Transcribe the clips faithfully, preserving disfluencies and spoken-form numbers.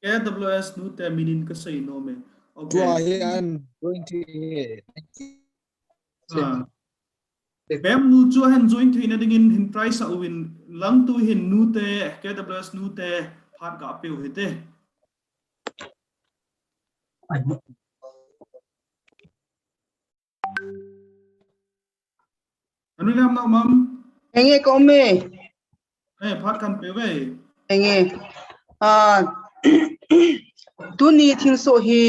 K W S nute minin kasei nom e. Okay. Tua hi an join thei e. Ah. Bem nu chu ahin join theina dingin hin try sah uvin lang, tu hin nute, K W S nute phat kapeh u hite. Anu lam na mam. Henge ka um e. Eh, phat kan pe ve. Henge. Ah, tuni thilsoh hi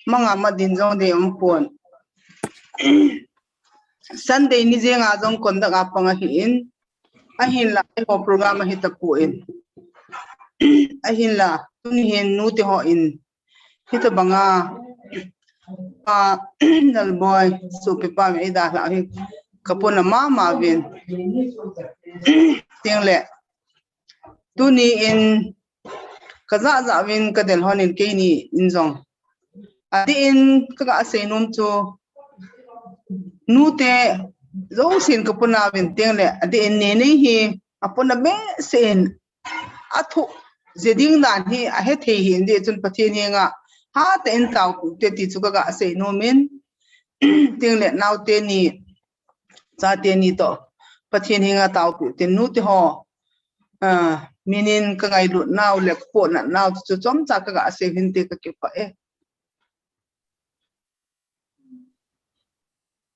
manga ma din jong dei um pon. Sunday ni jenga jong conduct a pang ahin. Ahinla, eiho program ahi tapon. Ahinla, tuni hin nute hon hitabanga, Pa Lalboi, sopipa mi eidalhah hi kapona mama uvin. Tengle, tuni in kajah jah uvin kadel hon in keini in jong. Adeh in kaga sei nom chu, nute jousen kapona uvin tengle, adeh in Nenei hi apona behseh in athoh jeh ding dan hi ahethei hih in, hijeh chun Pathen henga hatah in taopeh ute ti chu kaga sei nom in, tengle naote ni, chate ni toh Pathen henga taopeh ute, nute ho, ah, minin kangailut nau le kapohnat nau chu chomcha kaga sei hinte, kakipah e.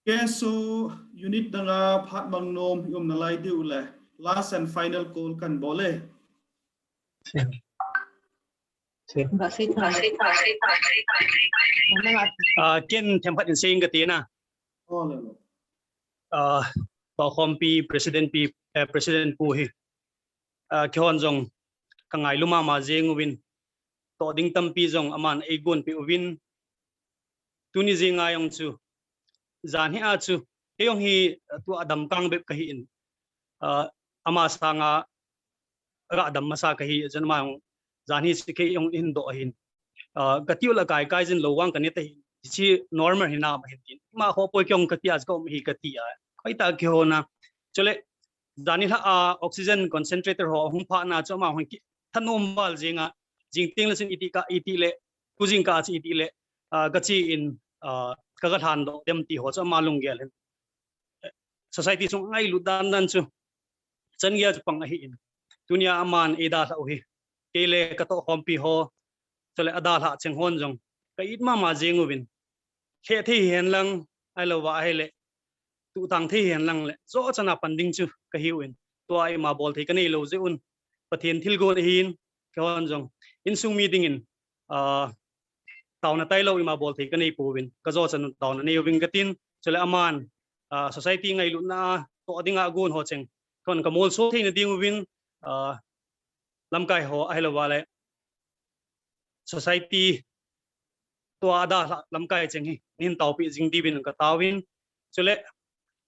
K S O unit danga phat mang nom i um nalai diu le, last and final call kan bol e. Ah, ken themkhat in sei inge kati na. Oh, le, le. Ah, Pa Khompi, President pi, eh, President pu hi. Ah, keihon jong kangailu mama jeng uvin. Toh ding tampi jong aman eigonpeh uvin. Tuni jenga jong chu, jan hi a chu, kei jong hi, ah, tua damkang bep kahi in. Ah, ama sanga aga dam masa kahi, chun ama jong jan hi chu kei jong hin doh ahin. Ah, kati u le kai kai jin lou vang kane tahi, hiche normal hi nam ahin tin. Ima ho poi kei jong kati a chu ka um hi kati a. Hoitah a kihou na. Chule, jan hi lha a oxygen concentrator ho hung phah na chu ama hung kithanom val jeng a, jing tengle chun iti ka, iti le, tu jingkah a chu iti le, ah, kache in, ah, kaga lhan doh dem ti ho chu ama lunggel hin. Society chung ngailut dan dan chu chan geiya chu pang ahi in. Tunia aman eidalhah u hi, kei le katoh khompi ho, chule adalhah cheng hon jong ka it mama jeng uvin. Lheh thei hihen lang, ahilouva ahile, tuhtang thei hihen lang le, jo chan a pan ding chu kahiu in. Tua ima bol thei kanei lou jeh un, Pathen thilgon ahin, keihon jong insung mi dingin, ah, taona tailou ima bol thei kanei pouvin, kajo chan un taona nei uving katin, chule aman, ah, society ngailutna a toh dinga gon ho cheng, kon kamolso theina ding uvin, ah, lamkai ho ahilouva le, society tua adalhah lamkai cheng hi, neihin taopeh jing diuvin kataovin. Chule,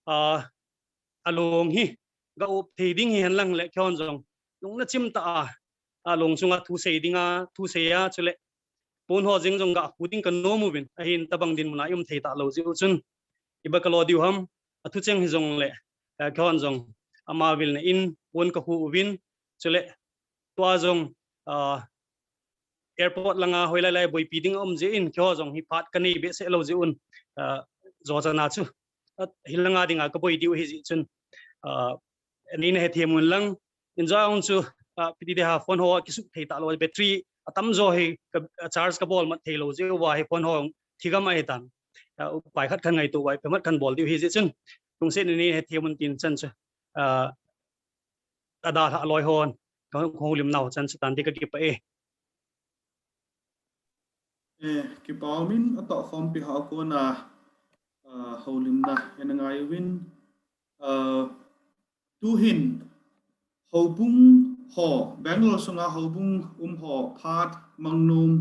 ah, along hi, ga up thei ding hihen lang le keihon jong, lungna chim tah a, along chunga thu sei dinga, thu sei a, chule, pon ho jeng jong ga khu ding kanom uvin, ahin tabang dinmun a i um thei talou jeh u chun, iba kalo diu ham, athu cheng hijongle, eh, keihon jong, ama vilna in, pon kakhu uvin, chule, tua jong, ah, airport langa hoilai lai boipi ding aum jeh in, keiho jong hi phat kanei behseh lou jeh un, ah, jo chan a chu, ah, hilanga dinga kaboi diu ahi jeh chun, ah, neina hethem un lang, enjoy un chu, ah, piti de ha phone ho kisuh thei talou, battery atamjo hi ka, ah, charge kabol mat thei lou jeh uva hi phone ho thigam ahitan, ah, upai khat khan ngaito uva, ipi khat khan bol diu ahi jeh chun, lungset in nei hethem un tin chan chu, ah, adalhah loi hon, ka houlim nau chan chu tan ti kakipah e. Eh, kipa umin atoh khompi ho a kona, ah, houlimna eina ngai uvin, ah, tuhin houbung ho, Bangalore sunga houbung um ho phat mang nom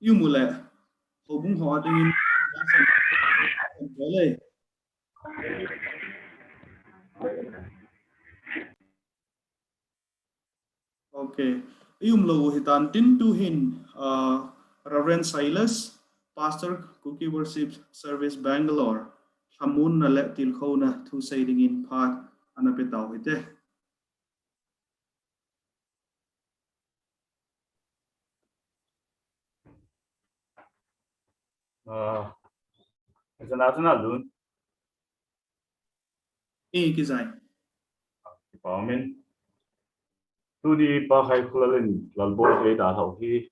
i um u le, houbung ho a dingin, le. Okay. I um lou u hitan tin tuhin, ah, Reverend Silas, Pastor Kuki Worship Service Bangalore, lhamonna le tilkhouna thusei dingin phat ana pe tau hite. Ah, ijana jana lun. Eh, kijai. Kipa umin. Tuni Pa Khaikholal in Lalboi eidalhau hi.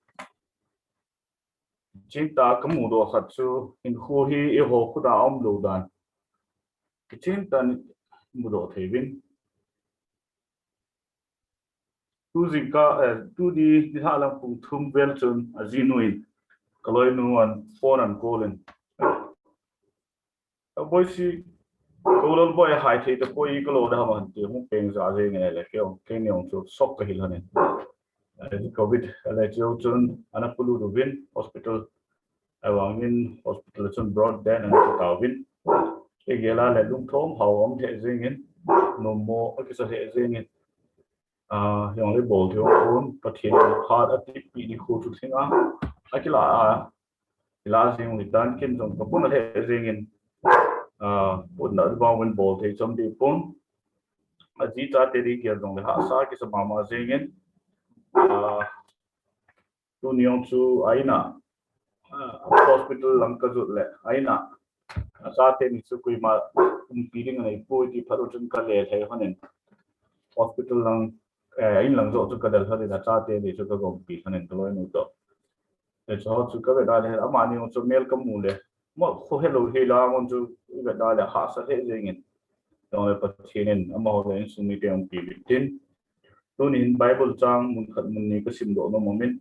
Chingtah kamudoh khat chu, hinkho hi eiho khut a aumlou dan. Kichingtah in mudoh thei uvin. Tu jingkah, eh, tuni nilhah lang pung thum vel chun ajinu in kaloinu an phone an call in. Lalboi si, ko Lalboi hai thei tapoi, kalo da ham ati, hung peng ja jeng in le, kei jong, keini jong chu shock kahi lhon in. Eh, covid, ale chu chun, ana polut uvin, hospital, ahivangin hospital chun broadband ana polut uvin. Kei gel a le lungthom hao um lheh jeng in, nommo akisa lheh jeng in. Ah, jong le bol thei pon, Pathen in phat atipeh nikho chu lhing a, akilah a, ilah jing u hitan, ken jong kapona lheh jeng in, ah, pona vang uvin bol thei chom deh pon. Aji chate ding gel jong le hahsa kisa mama jeng in, ah, tuni jong chu a in a, ah, hospital lang kajot le, a in a, achate ni chu koima umpi ding anei poi ti phat u chun kale lhai lhon in. Hospital lang, eh, a in lang joh chu kadel lhon in, achate ni chu kaga umpi lhon in kaloinu toh. Hiche ho chu kavet a le, amani jong chu mel kamu le, mo kho helou hi la jong chu ivet a le hahsa lheh jeng in. Jong le Pathen in amaho le insung mite umpi uvin tin. Tuni hin Bible chang mun khat mun ni kasim doh nom umin.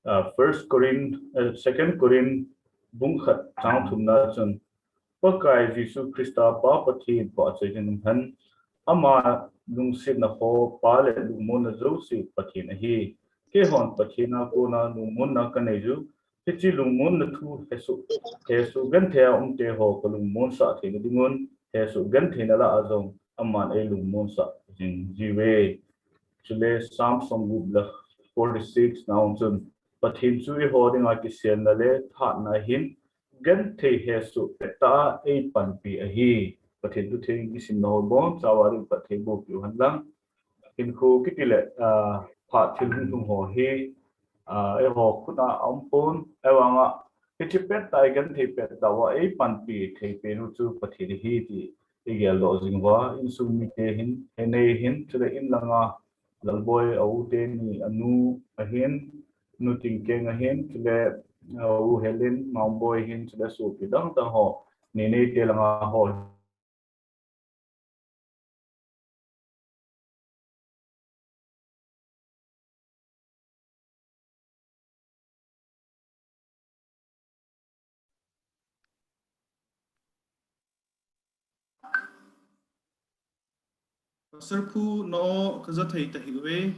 Ah, First Corinth, eh, Second Corinth bung khat chang thumna chun, Pakai Jesu Christa Pa Pathen pahchoi jing hen, ama lungsetna ho Pa le lungmonna jouse Pathen ahi. Keihon Pathen a kona lungmonna kanei u, hiche lungmonna thu hesoh, hesoh genthei a umte ho kalungmonsah theina dingun, hesoh gentheina lah a jong aman eilungmonsah jing jiuve. Chule Psalm songgup le forty-six na jong chun, Pathen chu eiho dinga kiselna le thahatna hin, genthei hesoh pettah a eipanpi ahi. Pathen thu theng kisimna ho bonchauva ding Pathen boh piu hen lang. Hinkho kiti le, ah, phat thil hung lhung ho hi, ah, eiho khut a aum pon, ahivanga, hiche pettah a genthei pettah uva eipanpi thei pen u chu Pathen ahi ti igel doh jing uva, insung mite hin, hinei hin, chule in langa, Lalboi a u teni, anu ahin, nu Tingkeng ahin, chule, ah, u Helen, Mangboi ahin, chule sopi dang dang ho, Neinei te langa ho. Pastor Pu, no, kaja thei tahih uve.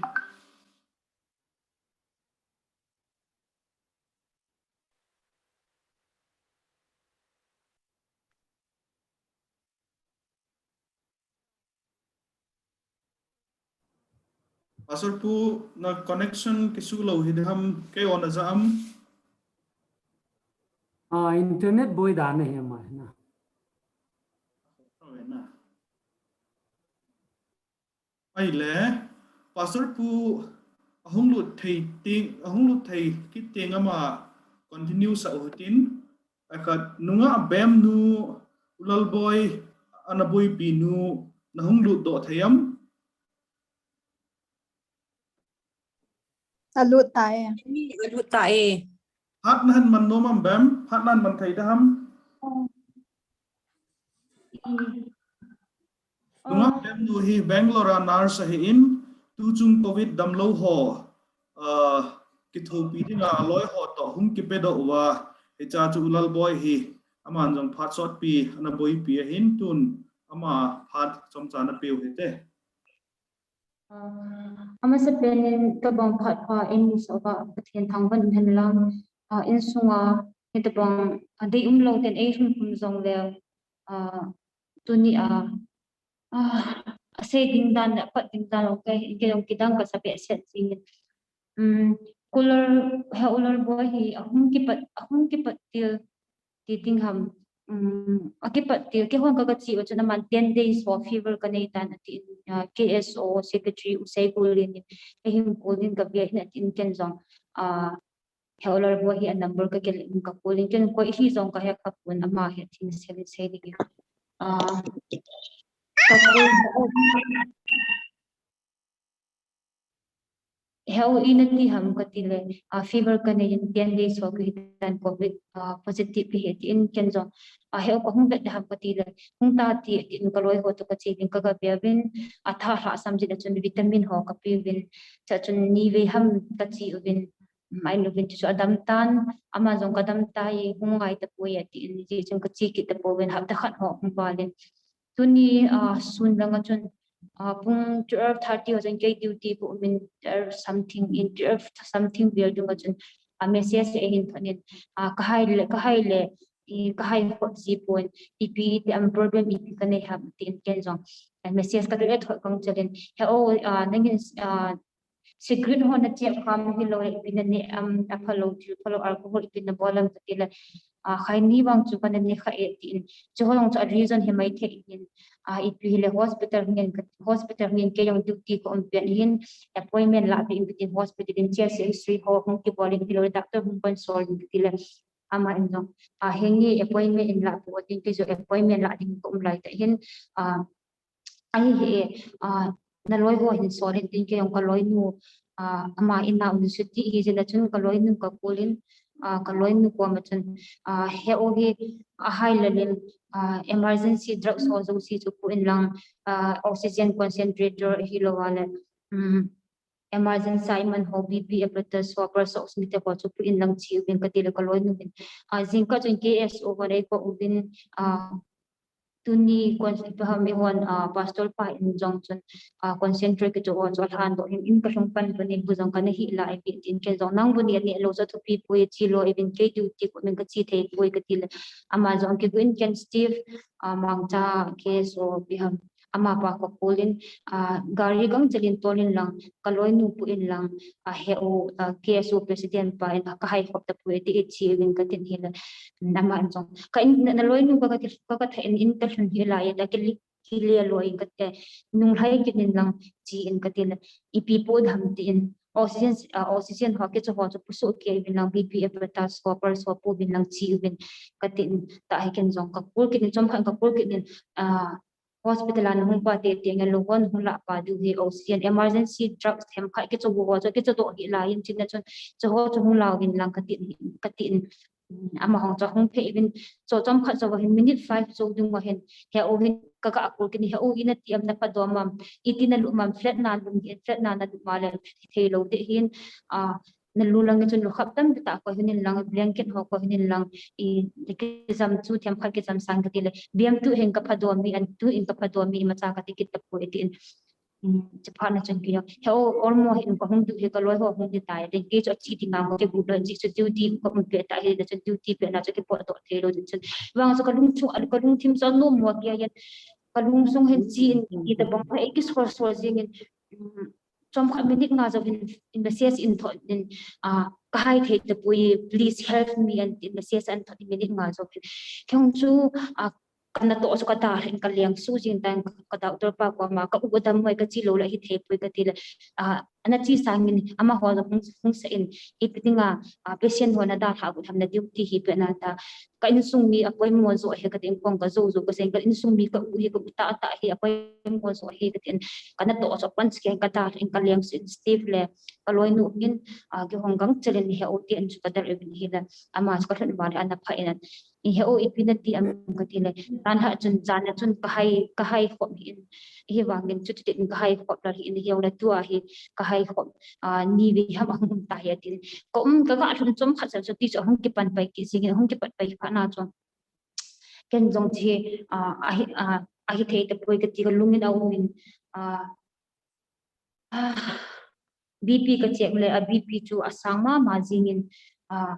Pastor Pu, na connection kisu lou hi ding ham, kei on a ja am? Ah, internet boi dan ahi ama na. Ahi le, Pastor Pu, ahung lut thei teng, ahung lut thei kit teng ama continue sah u hitin, akhat nungah bemnu U Lalboi ana boipi nu, nahung lut doh thei am? Alut tai. Alut tai. Phat nahin man nom am bem, phat nahin man thei da ham? Nungah bemnu hi Bangalore a nurse ahin, tuchung covid damlou ho, ah, kithopi dinga aloi ho toh hung kipedoh uva, hiche chu U Lalboi hi, aman jong phat sotpi, ana boipi ahin tun, ama phat chomcha napeu hite. Ah, amasapen in tabang phat pha in sova Pathen thangvah in hen lang, ah, insunga, hitabang, ah, dei umlou ten eihung khum jong le, ah, tuni a, ah, asei ding dan le apat ding dan lou kei, kei jong kidang kasa behseh jing in. Um, U Lal, he U Lalboi hi ahung kipat, ahung kipat til ti ding ham, um, akipat til, keihon ka, kache u chun aman ten days ho fever kanei tan atin, ah, K S O secretary U Seigulin in, eihin call in kave in atin ken jong, ah, He o Lalboi hi a number ka kile in ka call in, ken koi hi jong ka he kha pon, ama he thil sei sei ding. Ah, ka call, he o ina ti ham ka ti le, ah, fever ka nei in ten days ho ka hi tan, covid, ah, positive ka hi ti in ken jong. Ah, he o ka hung vet ham ka ti le, hung ta ti ti in ka loi ho to ka che vin ka ga be vin, a tha hla sam jin a chun vitamin ho ka pe vin, cha chun ni vei ham ka che uvin, mai nu vin chu a dam tan, ama jong ka dam ta hi hung ngai ta poi a ti in, ji chun ka che kit ta poi vin, hapta khat ho hung val in. Tuni, ah, sun langa chun, ah, pung twelve thirty ho chun kei duty ko min twelve something in, twelve something vel dunga chun, ah, message a hin thon in, ah, ka hai le, ka hai le, i, ka hai khop ji pon, ipi ti am problem ipi ka nei ham ti in ken jong, ah, message ka le thot kang chalin. He o, ah, nangin, ah, cigarette ho na chep kham hi lo, ipi na ne am, a pha lo, thil pha lo, alcohol ipi na bol am ka ti le, ah, khai ni vang chu ka na ne kha e ti in. Chu ho jong chu a reason hi mai thei in, ah, ipi hi le hospital ngin ka, hospital ngin kei jong duty ka um pen hin, appointment la pe in ka ti, hospital in che se history ho hung ki bol in hi lo, doctor hung consult in ka ti le, ama in jong, ah, he nge appointment in la pu a ti in, kei jong appointment la ding ka um lai ta hin, ah, ahi he, ah, na loi ho hin sol in tin, kei jong ka loi nu, ah, ama in na un su ti hi jin a chun ka loi nu ka call in, ah, ka loi nu koma chun, ah, he o hi a hai lalin, ah, emergency drugs ho jouse chu pu in lang, ah, oxygen concentrator hi lo a le, um, emergency a iman ho, B P apparatus ho, pulse oximeter ho chu pu in lang che uvin ka ti le ka loi nu hin. Ah, jingkah chun K S O ho nei ko uvin, ah, tuni kon-, ipi ham i hon, ah, pastor pa in jong chun, ah, concentrate ki chu o chu lhan do in, in ka lhung pan bu ni bu jong ka na hi lai pi tin ken jong nang bu ni ani lo chu thupi poi chi lo, even kei duty ko min ka che thei poi ka ti le ama jong ki gu in ken Steve, ah, Mangcha K S O ipi ham ama pa ko call in, ah, gari gang chalin tol in lang, ka loi nu pu in lang, ah, he o, ah, K S O president pa in ka hai khop ta poi ti i che uvin ka tin hi le, ama in jong. Ka in, na, na loi nu ka, ka, ka, ka tha in, in ka lhun hi lai, da ki li, ki le loi in ka te, nung lhai ki nin lang chi in ka ti le, ipi pu ham ti in, oxygen, ah, oxygen ho ki chu ho chu pu su ke vin lang, B P apparatus ho, pulse ho pu vin lang chi vin ka ti in, ta hi ken jong ka call ki nin, chom khan ka call ki nin, ah, hospital a na hung pa te te nge lo hon hung la pa du hi oxygen emergency drugs them khat ki chu ho chu ki chu do hi lai in chin na chun chu ho chu hung la vin lang ka ti, ka ti in, mm, ama hong chu hung phe vin chu chom khat chu hin minute five chu dung wa hin he o hin ka ka call ki ni he o ina ti am na pha do mam i ti na lu mam flat na lu hin flat na na lu ma le thei lo de hin a na lu lang chun lu khap tam ta ko hin lang blanket ho ko hin lang i ki jam chu them khat ki jam sang ka ti le biam tu hin ka pha do mi an tu in ka pha do mi ma cha ka ti kit ta poi ti in. Mm, chapha na chun ki he o almost hin ka hung du hi ka loi ho hung di tai den ki chu chi ti ma ko ke bu lo ji chu duty ko um pe ta hi da chu duty pe na chu ki po to thei lo chun vang chu ka lung chu ka lung thim chu no mo ki a yan ka lung sung hin chi in ki ta bang he ki sor sor jing in, mm, chom khat minute nga jo hin, in message in thot in, ah, ka hai thei ta poi, please help me an in message an thot in minute nga jo hin. Kei hung chu, ah, ka na to chu ka da hin ka leng su jing tan ka doctor pa koma ka u dam mai ka chi lo la hi thei poi ka ti le, ah, ana chi sang in ama ho hung, hung sa in ipi ti nga, ah, patient ho na da ha bu tham na duty hi pe na ta ka insung mi appointment jo he ka ti in kong ka jo jo ka sen ka insung mi ka u hi ka u ta ta hi appointment jo he ka ti in ka na to chu pan ske ka da hin ka leng su in Steve le ka loi nu hin, ah, ki hong gang chalin he o ti an chu ka dar in hi le ama chu ka lhun ba le ana pha in an i he o ipi na ti am ka ti le tan ha chun jan a chun ka hai, ka hai khop hi in hi vang in chu ti in ka hai khop la hi in hi o le tu a hi ka hai khop, ah, ni ve ham a hung ta hi a ti le ka um ka ga lhun chom khat sa chu ti chu hung ki pan pai ki sing in hung ki pat pai pha na chu ken jong chi, ah, a hi, ah, a hi thei ta poi ka ti ka lung in a um in, ah, ah, B P ka check le a B P chu a sang ma ma jing in, ah,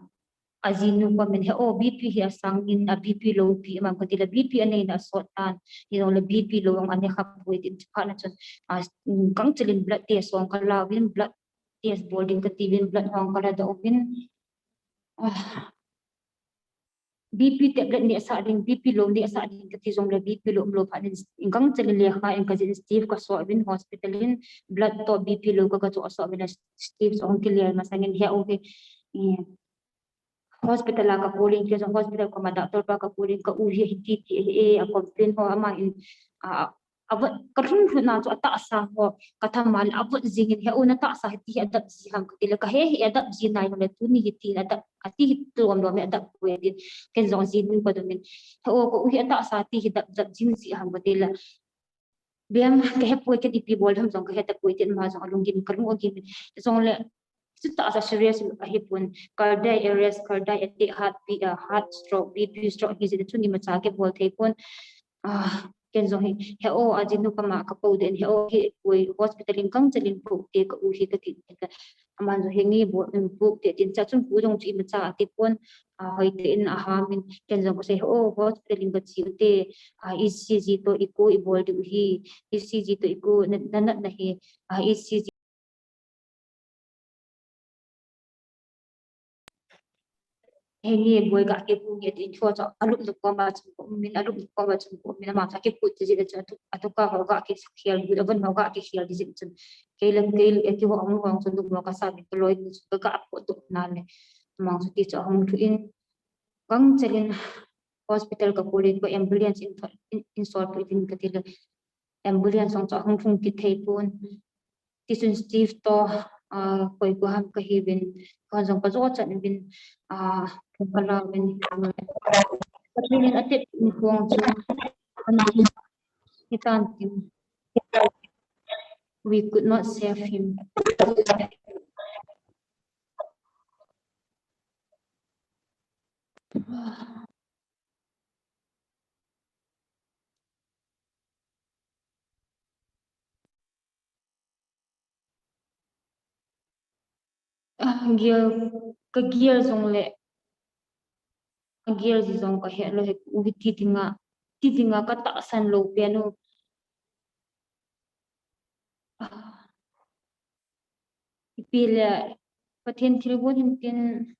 a jinu pa min he o B P hi a sang in a B P lo pi ma ka ti le B P a nei na sot tan hi lo le B P lo ang a ne kha poi ti pha na chun, ah, kang chalin blood test ong ka la vin blood test bol ding ka ti vin blood hong ka la da vin, ah, B P tablet neh sah ding, B P lo neh sah ding ka ti jong le B P lo um lo phat in, in kang chalin lekha in ka jin Steve ka so vin hospital in blood to B P lo ka ka cho so vin Steve so hong clear ma sang in he o he, eh, hospital a ka call in, kei jong hospital koma doctor pa ka call in, ka u hi hiti ti ahi e, a complain ho ama in, a, a vot, ka lhun lhun na chu a tahsa ho, ka thamal a vot jing in, he u na tahsa hiti hi a dap ji ham ka ti le, ka he hi a dap ji nai le, tuni hiti a dap, a ti hi tuam lo me a dap poi tin, ken jong ji nu ka dong in, he u ka u hi a tahsa ti hi dap, dap jing ji ham ka ti le, Bem, ka he poi ken ipi bol ham jong ka he ta poi tin ama jong a lunggim, ka lung agim in. Jong le, chu tahsa serious ahi pon, cardiac arrest, cardiac attack, heart beat, ah, heart stroke, B P stroke, hi jeh chun imacha kibol thei pon. Ah, ken jong hi, he o, a jinu kama ka po den, he o, hi poi hospital in kang chalin po te ka u hi ka ti. Aman jong hi ngi bol, um, po te tin cha chun pu jong chu imacha ati pon, ah, hoi te in a ham in, ken jong ka sei, o, hospital in ka chi u te, ah, E C G to echo i bol diu hi, E C G to echo na, na, na, na hi, ah, E C G. He nge boi ga ke pu nge tin thua cha, a lup lup ko ma chun ko min, a lup lup ko ma chun ko min, ama cha ke pu ti ji le cha tu, a tu ka ho ga ke khial, bu da bon ho ga ke khial di ji chun. Ke le ke le ki ho ang ho chun du mo ka sa mi ko loi ni chu ka ga ko du na le. Mang chu ti cha hong thu in. Kang chalin hospital ka call in ko ambulance in, in, in sol pu in ka ti le ambulance jong chu ahung lhung kit thei pon. Ti chun Steve to, ah, koi ko ham ka hi vin, ko jong ka jo chan vin, ah, ka la vin. Ka tin in a tep in ko chu, an tin, hitan tin. We could not save him. Ah, gel, ka gel jong le, ka gel ji jong ka he lo he, u hi ti dinga, ti dinga ka tahsan lo pen u. Ah, ipi le, Pathen thilgon hin tin,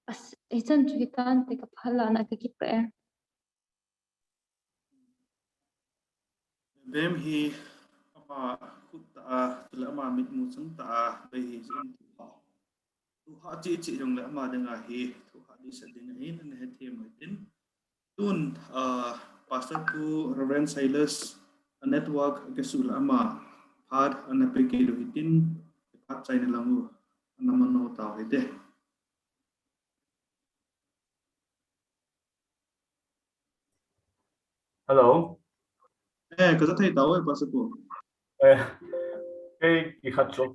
As, hichan chu hitan te ka phalna ka kipah e. Bem hi ama khut tah a, chule ama mitmu chang tah a, bei hi jin tu ha. Tu ha chi chi jong le ama dinga hi, tu ha di sa ding ahin, ana he them mai tin. Tun, ah, Pastor Pu Reverend Silas, a network ke su la ama, phat ana pe ke lu hitin, phat chai na lang u, ana mano tau hite. Hello. Eh, ka sa thei tau e, Pastor Pu. Eh, kei, kei khat chu.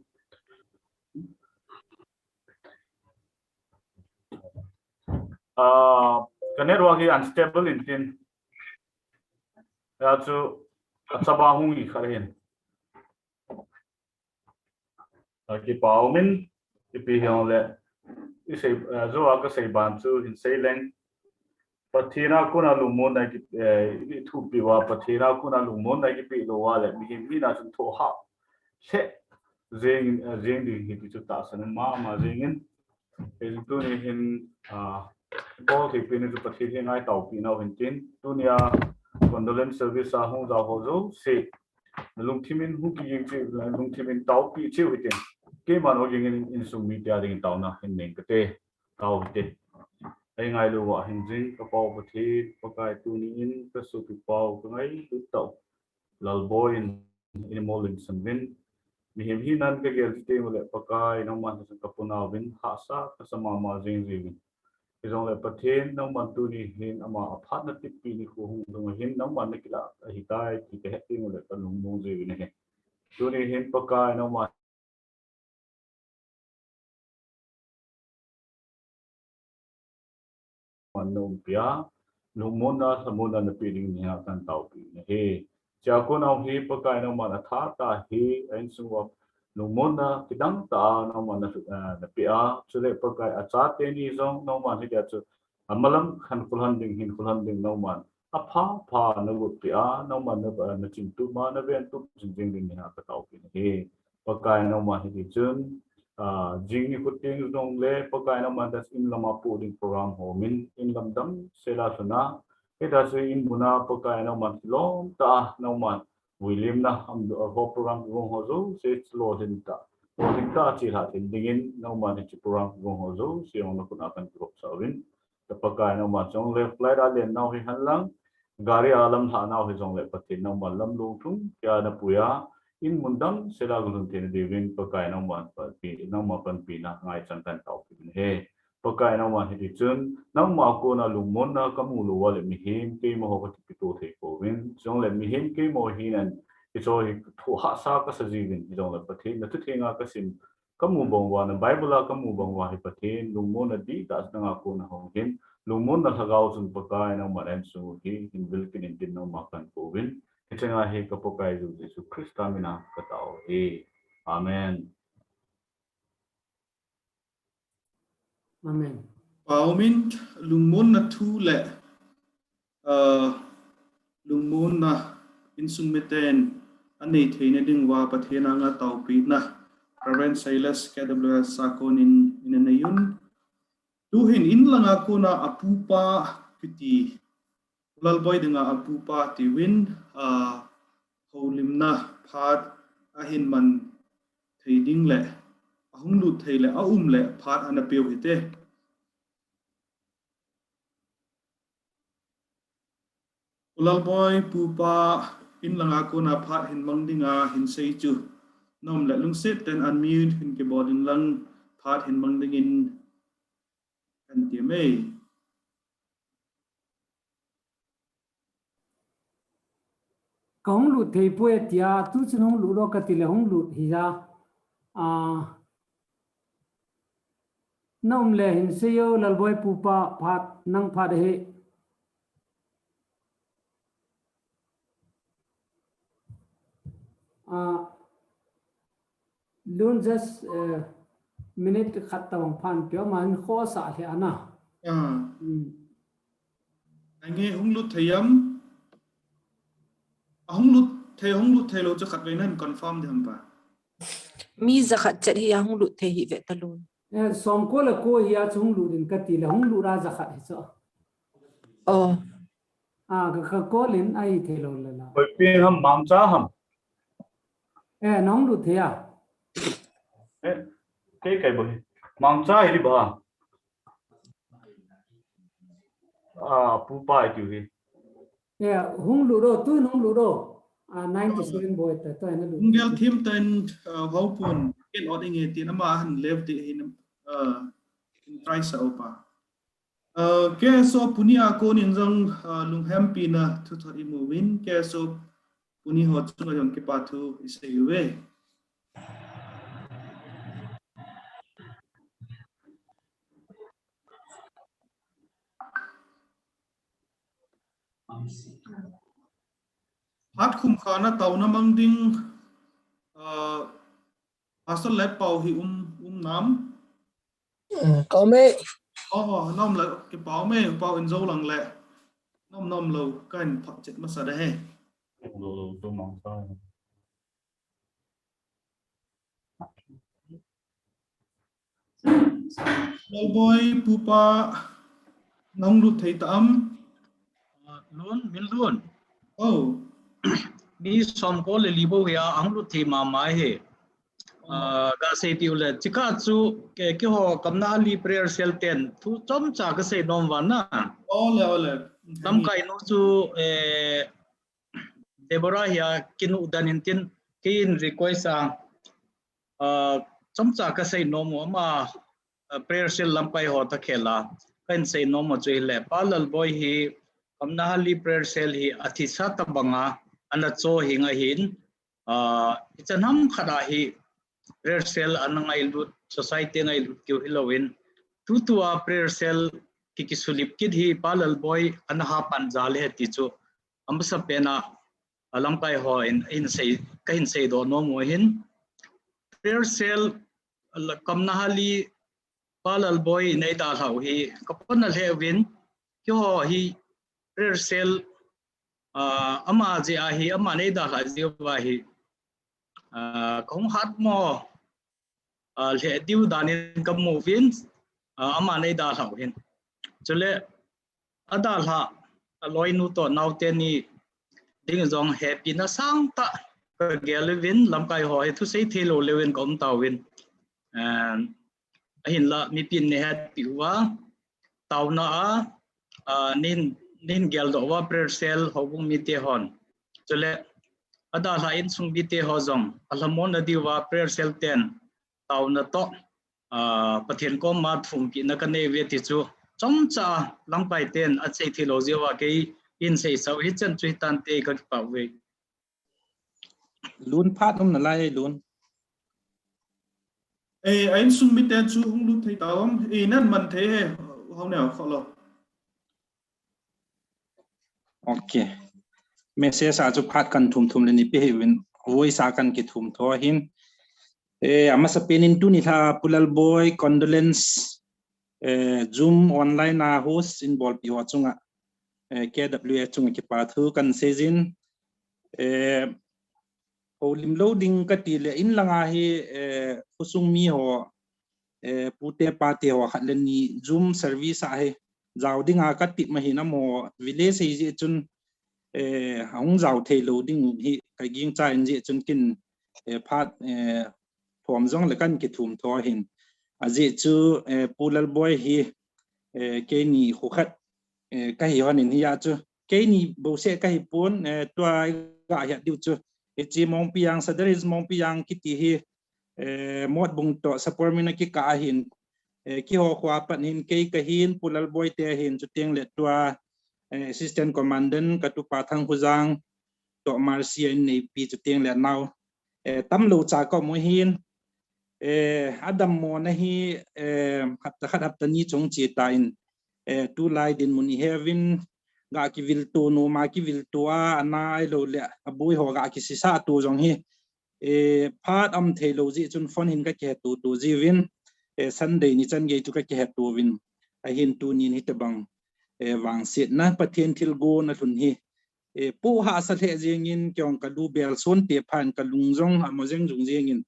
Ah, ka network hi unstable in tin. Ya chu, a chaba hung i khat hin. A kipah um in, ipi hijongle, i sei, eh, jo a ka sei ban chu hin sei leng. Pathen a kona lungmonna ki, eh, i thupi uva, Pathen a kona lungmonna kipe lou uva le, mihem hina chun thohhah lheh jeng, eh, jeng ding hi ti chu tahsan mama jeng in. Kei tuni hin, ah, Paul thei pen chu Pathen hi ngai taopi nau hin tin, tunia condolence service a hung jao ho jouse, na lungthim in hung kiging cheh, na lungthim in taopi cheh u hitin. Keiman oging in insung mite a dingin taona hin neng kate, tao hite. Ei ngailu uva hin jing ka Pau Pathen, Pakai tuni in ka sopi pau ka ngailut tau. Lalboi in, in mol in san vin. Mihem hinan ka gel ti teng ule Pakai, nangman ka puna vin, hahsa ka sa mama jing jing vin. Hijongle Pathen, nangman tuni hin ama a phatna tipi nikho hung lhung hin, nangman na kilah ahitai, ti ka het teng ule ka lungmong jing vin ahi. Tuni hin Pakai, nangman man na umpi a, lungmonna, lhamonna napeh ding nahi a kahin taopi nahi. Chua kon a hi Pakai nangman atha tah a hi a insung uva lungmonna kidang tah a nangman na, eh, napeh a, chule Pakai achate ni jong nangman hitia chu amalam khan khulhan ding, hin khulhan ding nangman apha pha nagotpeh a, nangman na, eh, nachin tup ma, naven tup jing jing ding nahi a kataopi nahi. Pakai nangman hiti chun, ah, jing nikho teng jongle Pakai nangman das in lam a poh ding program ho min in lam damsel a lhun a, hitia chu in mun a Pakai nangman kilom tah a nangman vuilimna, am, ho program kigong ho jouse lolhin tah, lolhin tah a chelha thei dingin nangman hiche program kigong ho jouse jong nakhut a kahin kikhopsah uvin. Pakai nangman chule flight a len nau hi henlang, gari a lamlhah nau hijongle Pathen nangman lamlung thum kia napui a, in mun damsel a galhun theina diuvin Pakai nangman panpi, nangma panpina ngaichan kahin taopi uvin ahi. Pakai nangman hiti chun, nangma kona lungmonna kamu lou uva le mihem keima ho katipito thei pouvin, chule mihem keima ho hin hiche hi thu hahsa kasa jiuvin, hijongle Pathen na thutheng a kasim, kamu bang uva, na Bible a kamu bang uva hi Pathen lungmonna dihtah nanga kona hung hin, lungmonna lhagao chun Pakai nangman a insung u hi hin vil kit in tin nangma kahin kouvin, hiche nga hi ka Pakai Jesu Christa min a katao e. Amen. Amen. Pau min lungmonna thu le, ah, lungmonna insung miten anei theina ding uva Pathen anga taopina Reverend Silas K W S Sakon in, in anei un. Tuhin in langa kona apupa kiti, Lalboi dinga apupa tiuvin, ah, houlimna phat ahin man thei ding le, ahung lut thei le, aum le phat ana peu hite. U Lalboi pupa in langa kona phat hin mang dinga hin sei chu, nom le lungset ten unmute hin kibol in lang phat hin mang dingin kan ti mai. Kahung lut thei poi atia, tu chun hung lut lo kati le hung lut hi a. Ah, na um le hin sei o, Lalboi pupa phat, nang phat ahi. Ah, Lun just, eh, minute khat tabang phan pia ma hin khosa le ana. Ah. Hmm. Ange hung lut thei am? A hung lut thei, hung lut thei lo chu khat vei nan confirm ding ham pa. Mi jakhat chet hi a hung lut thei hi ve talun. Eh, som ko le ko hi a chu hung lut in kati le hung lut a jakhat hi chu. Oh. Ah, ka, ka call in ahi thei lo le la. Koi pi ham, Mangcha ham? Eh, nahung lut thei a? Eh, kei kai bo hi. Mangcha hi di ba? Ah, pupa i tiu hi. Eh, hung lut o, tu hung lut o. Ah, ninety-seven boy ta, tu na lut. Hung gel thim tan, ah, hau pun, ken ot inge tin ama han lev ti hin, ah, in try sa o pa. Ah, K S O puni a kon in jong, ah, lunghempi na thu thot i mu uvin, K S O puni ho chunga jong kipa thu i sei uve. Phat khum kha na taona mang ding, ah, Pastor le Pau hi um, um nam? Eh, ka um e. Oh, oh, na um le, kipau me, Pau in jou lang le. Na um, na um lou, ka in phat chet masa da he. Lo, lo, lo, mang sa. Lalboi pupa, nahung lut thei ta am? Ah, lun, min lun. Oh. Mi som ko le li bo hi a, ahung lut thei mama hi. Ah, ka sei tiu le, chika chu, ke, keiho Kamnahalli prayer cell ten, thu chomcha ka sei nom uva na. Ole, ole. Lamkai nu chu, eh, Deborah hi a kinu dan in tin, kei in request a, ah, chomcha ka sei nom u ama, ah, prayer cell lamkai ho ta khela, ka in sei nom u chu hile, Pa Lalboi hi, Kamnahalli prayer cell hi a thisa tabanga, ana cho hi nga hin, ah, i chan ham khat a hi, prayer cell ana ngailut, society ngailut keu hi loin, tutua prayer cell ki kisulip kit hi Pa Lalboi ana ha pan jal e ti chu amasa pen a, a lamkai ho in, in sei, ka hin seidoh nom u ahin. Prayer cell, la, kamna hali Pa Lalboi in eidalhau hi ka pona lheh uvin, keiho hi prayer cell, ah, ama jeh a hi, aman eidalhah jeh uva hi, ah, kahung hatmo, ah, lheh diu dan in kamu uvin, ah, aman eidalhau hin. Chule, adalhah, aloinu toh naote ni ding jong hepina sangtah kagel uvin, lamkai ho hi thusei thei lou leuvin kaum tauvin. Em, ahinla mipin nei hetpi uva, taona a, ah, nin, nin geldoh uva prayer cell houbung mite hon. Chule, adalhah insung mite ho jong, alhamon nadiuva prayer cell ten, taona toh, ah, Pathen koma thumpina kanei uve ti chu, chomcha lamkai ten asei thei lou jeh uva kei in seisah u hichan chu hitante, kakipah uve. Lun, phat um nalai e Lun. Eh, a insung mite chu hung lut thei tauvam, eh, nan man thei e, hou ne a kholou. Ok. Message a chu phat kan thum thum le ni pe hiuvin, voice a kan kithum tho ahin. Eh, amasa pen in tuni lha Pu Lalboi condolence, eh, Zoom online a host in bolpi ho chunga, eh, K W S chunga kipathu kan seijin. Eh, houlim lou ding kati le in langa hi, eh, khosung mi ho, eh, pute pate ho khat le ni Zoom service a hi jao dinga katip ma hin amaho village sei jeh chun, eh, ahung jao thei lou ding hi kagingcha in jeh chun kin, eh, phat, eh, thom jong le kan kithum tho ahin. Ajeh chu, eh, Pu Lalboi hi, eh, keini khu khat, eh, kahi hon in hia chu. Keini bouseh kahi pon, eh, tua iga het diu chu. Hiche Mongpijang, Sadar Hills Mongpijang kiti hi, eh, Motbung toh Sapormeina kikah ahin, eh, keiho khoa pat hin kei kahin, Pu Lalboi te ahin, chuteng le tua, eh, Assistant Commandant katupa Thangkhojang toh Mercy a inneipi chuteng le anao, eh, tamlou cha kaum u ahin, eh, adammona hi, eh, hapta khat hapta ni chung che tan, eh, tulai dinmun iheuvin, ga kivilto, noma kivilto a, ana ahilou le aboi ho ga kisisa to jong hi, eh, phat aum thei lou jeh chun phone hin kakihetto to jiuvin, eh, Sunday ni chan gei chu kakihetto uvin, ahin tunin hitobang, eh, vangsetna Pathen thilgon alhun hi, eh, pu hahsa lheh jengin, keiho kalung bel son te phan kalung jong amo jeng jung jengin,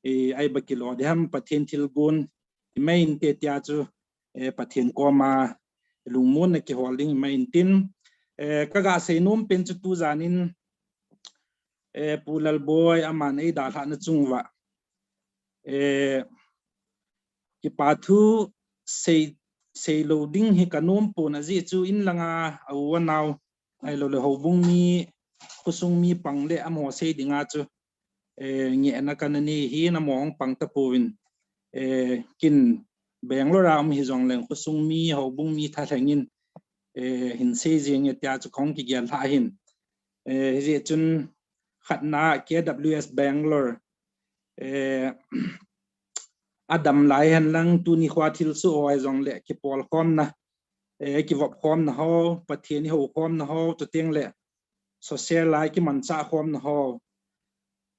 eh, ahi ba kilo diham Pathen thilgon imai inte tia chu, eh, Pathen koma lungmonna kihol ding imai intin, eh, kaga seinom pen chu tujan in, eh, Pu Lalboi aman eidalhahna chung uva, eh, kipathu sei, seilou ding hi kanom pon ajeh chu in langa a u anao ahilou le houbung mi, khosung mi pang le amaho sei dinga chu, eh, ngehna kana nei hin amaho hung pang tapouvin, eh, kin Bangalore a um hijongleng khosung mi, houbung mi thalheng in, eh, hin sei jeng e tia chu kahung kigel lha ahin. Eh, hijeh chun khatna K W S Bangalore, eh, adam lai hen lang tuni khoa thilsoh ho hijongle kipolkhomna, eh, kivopkhomna ho, Pathen ihoukhomna ho, chuteng le social a kimanchah khomna ho,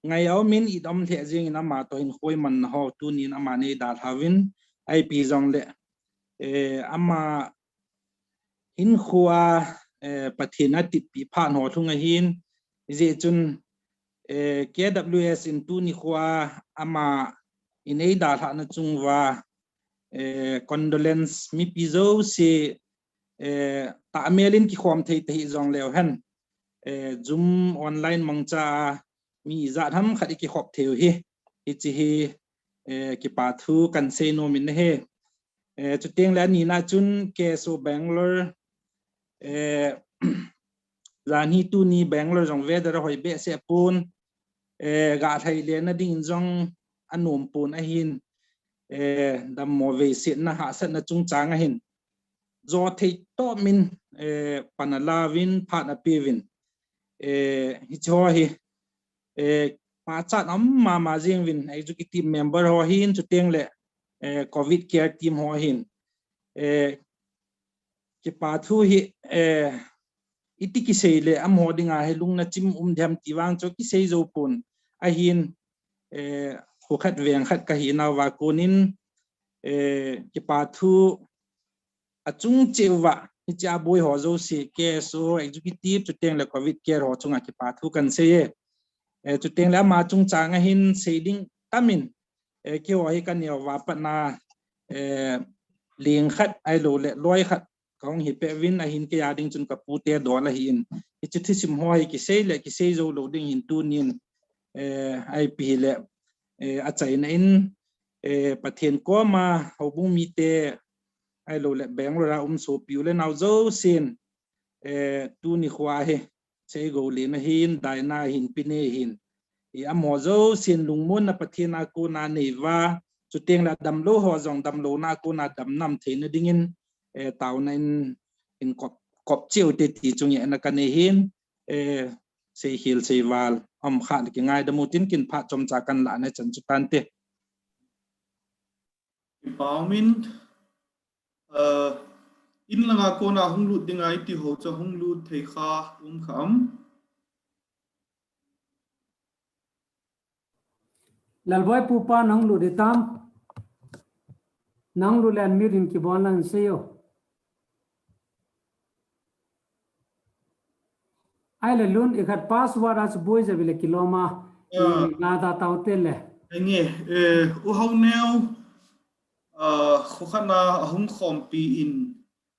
ngai a um in it aum lheh jengin ama toh hin khoimanna ho tunin aman eidalhauvin, ahipi jongle, eh, ama hinkhoa, eh, Pathen atitpi phat ho lhung ahin, hijeh chun, eh, K W S in tuni khoa aman eidalhahna chung uva, eh, condolence mipi jouse, eh, tahmel in kikhom thei tahih jongleu hen, eh, Zoom online mangcha a mi ijat ham khat ikikhop thei u hi, hiche hi, eh, kipathu kan seinom in ahi. Eh, chuteng le anina chun K S O Bangalore, eh, janhi tuni Bangalore jong weather ahoi behseh pon, eh, ga lhai lena dingin jong anom pon ahin, eh, dammo veisetna hahsatna chungchang ahin, jo thei tomin, eh, pan alauvin, phat apeuvin, eh, hiche ho hi, eh, pachat aum mama jeng uvin, executive member ho hin, chuteng le, eh, covid care team ho hin, eh, kipa thu hi, eh, iti kisei le amaho dinga hi lungna chim um diam ti vang chu kisei jou pon ahin, eh, kho khat veng khat kahi nauva konin, eh, kipa thu achung cheh uva hiche a boi ho jouse, K S O executive chuteng le covid care ho chunga kipa thu kan sei e. Eh, chuteng le ama chungchang ahin sei ding tamin, eh, keiho hi kaneo uva patna, eh, ling khat ahilou le loi khat kahung hi peh uvin ahin kei a ding chun kapu te dol ahin. Hiche thusim ho hi kisei le kisei jou lou ding hin tunin, eh, ipi hile, eh, achaina in, eh, Pathen koma houbung mite ahilou le Bangalore a um sopi u le nao jousen, eh, tuni khoa hi Seigo Len ahin, Daina ahin, Pine ahin, i amaho jousen lungmonna Pathen a kona nei uva, chuteng le damlou ho jong damlouna a kona damna um theina dingin, eh, taona in, in kop, kop cheh u te ti chu ngehna kanei hin, eh, seikhel seival um kha le kingaidam u tin kin phat chomcha kan lah na chan chu tante. Kipa um in, uh, in langa kona hung lut dinga iti ho chu hung lut thei kha um kha am? Lalboi pupa nang lut di tam. Nang lut le unmute in kibol lang sei o. Ahile lun ikhat password a chu boi ja vile kiloma. Ah. I na da tau te le. Enge, eh, U Haoneo, ah, kho khat na ahung khompi in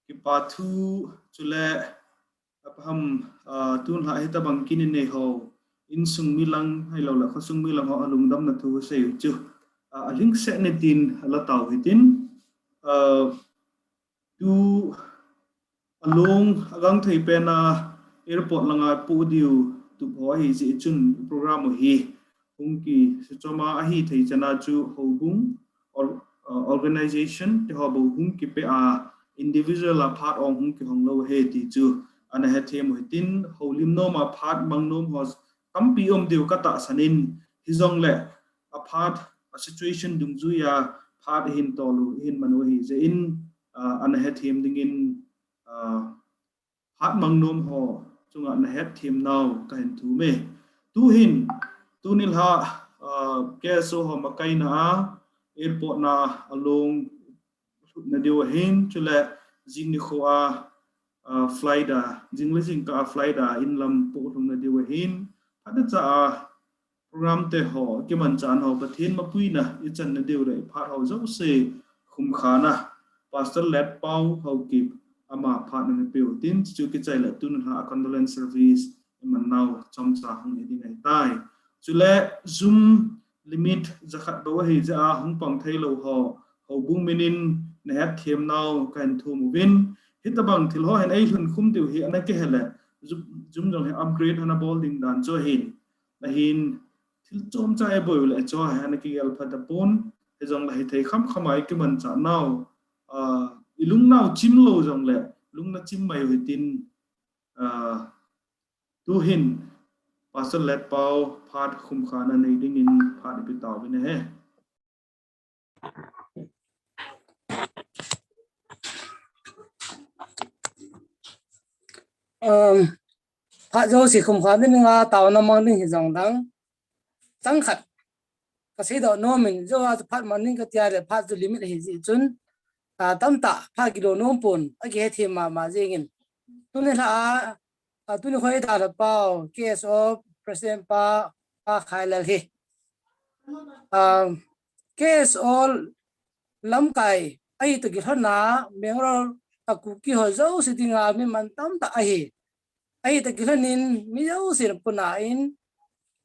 kipa thu chule apaham, ah, tun lha hitabang kin in nei ho, insung mi lang ahilou le khosung mi lang ho alungdamna thu sei u chu, ah, alhingset ni tin ala tau hitin, ah, tu along agangthei pen a airport langa pu diu tup ho ahi jeh chun program u hi hung kisuchom a, ahithei chan a chu houbung or, uh, organization te ho bou hung kipe a, individual a phat ong hung kihong lou ahi ti chu ana hethem u hitin, houlim nom a phat mang nom ho tampi um diu katahsan in, hijongle aphat a situation dungjui a phat ihin tol u, ihin man u ahi jeh in, uh, ana hethem dingin, uh, phat mang nom ho chunga nahet them nau kahin thum e. Tuhin, tuni lha, ah, K S O ho makaina a, airport na along lhutna diu ahin, chule jing nikho a, ah, flight a, jing le jingkah a flight a inlam poh lhungna diu ahin, phatechan a, program te ho, kimanchah ho, Pathen mapuina ichan na diu le phat ho jouse khum kha na, Pastor Letpao Haokip ama phat na pe u tin, chu kichai le tun lha condolence service iman nau chomcha hung hi ding ahitai. Chule Zoom limit jakhat bou ahi jeh a hung pang thei lou ho, houbung min in nahet them nau kahin thum uvin, hitabang thil ho hin eilhun khum diu hi ana kihe le, Zoom, Zoom jong hi upgrade ana bol ding dan chu ahin. Ahin, thil chomcha eiboi u le chu hi ana kigel phat apon, hijongle hithei khamkham a ikimanchah nau, ah, ilung nau chim lou jongle, lungna chim mai u hitin, ah, tuhin, Pastor Letpao phat khum kha na nei dingin phat ipi tau vin ahi. Um, phat jouse khum kha ding a taona mang ding hijong dang, chang khat kasei doh nom in, jou a chu phat mang ding katia le phat chu limit ahi jeh chun, ah, tamtah phat kilo nom pon, akihe them mama jeng in. Tuni lha a, ah, tuni khoi dalha pau, K S O President pa, Pa Khailal hi. Ah, K S O lamkai ahi toh kilhon a, Bangalore a Kuki ho jouse dinga mi man tamtah ahi. Ahi toh kilhon in mi jouse na puna in,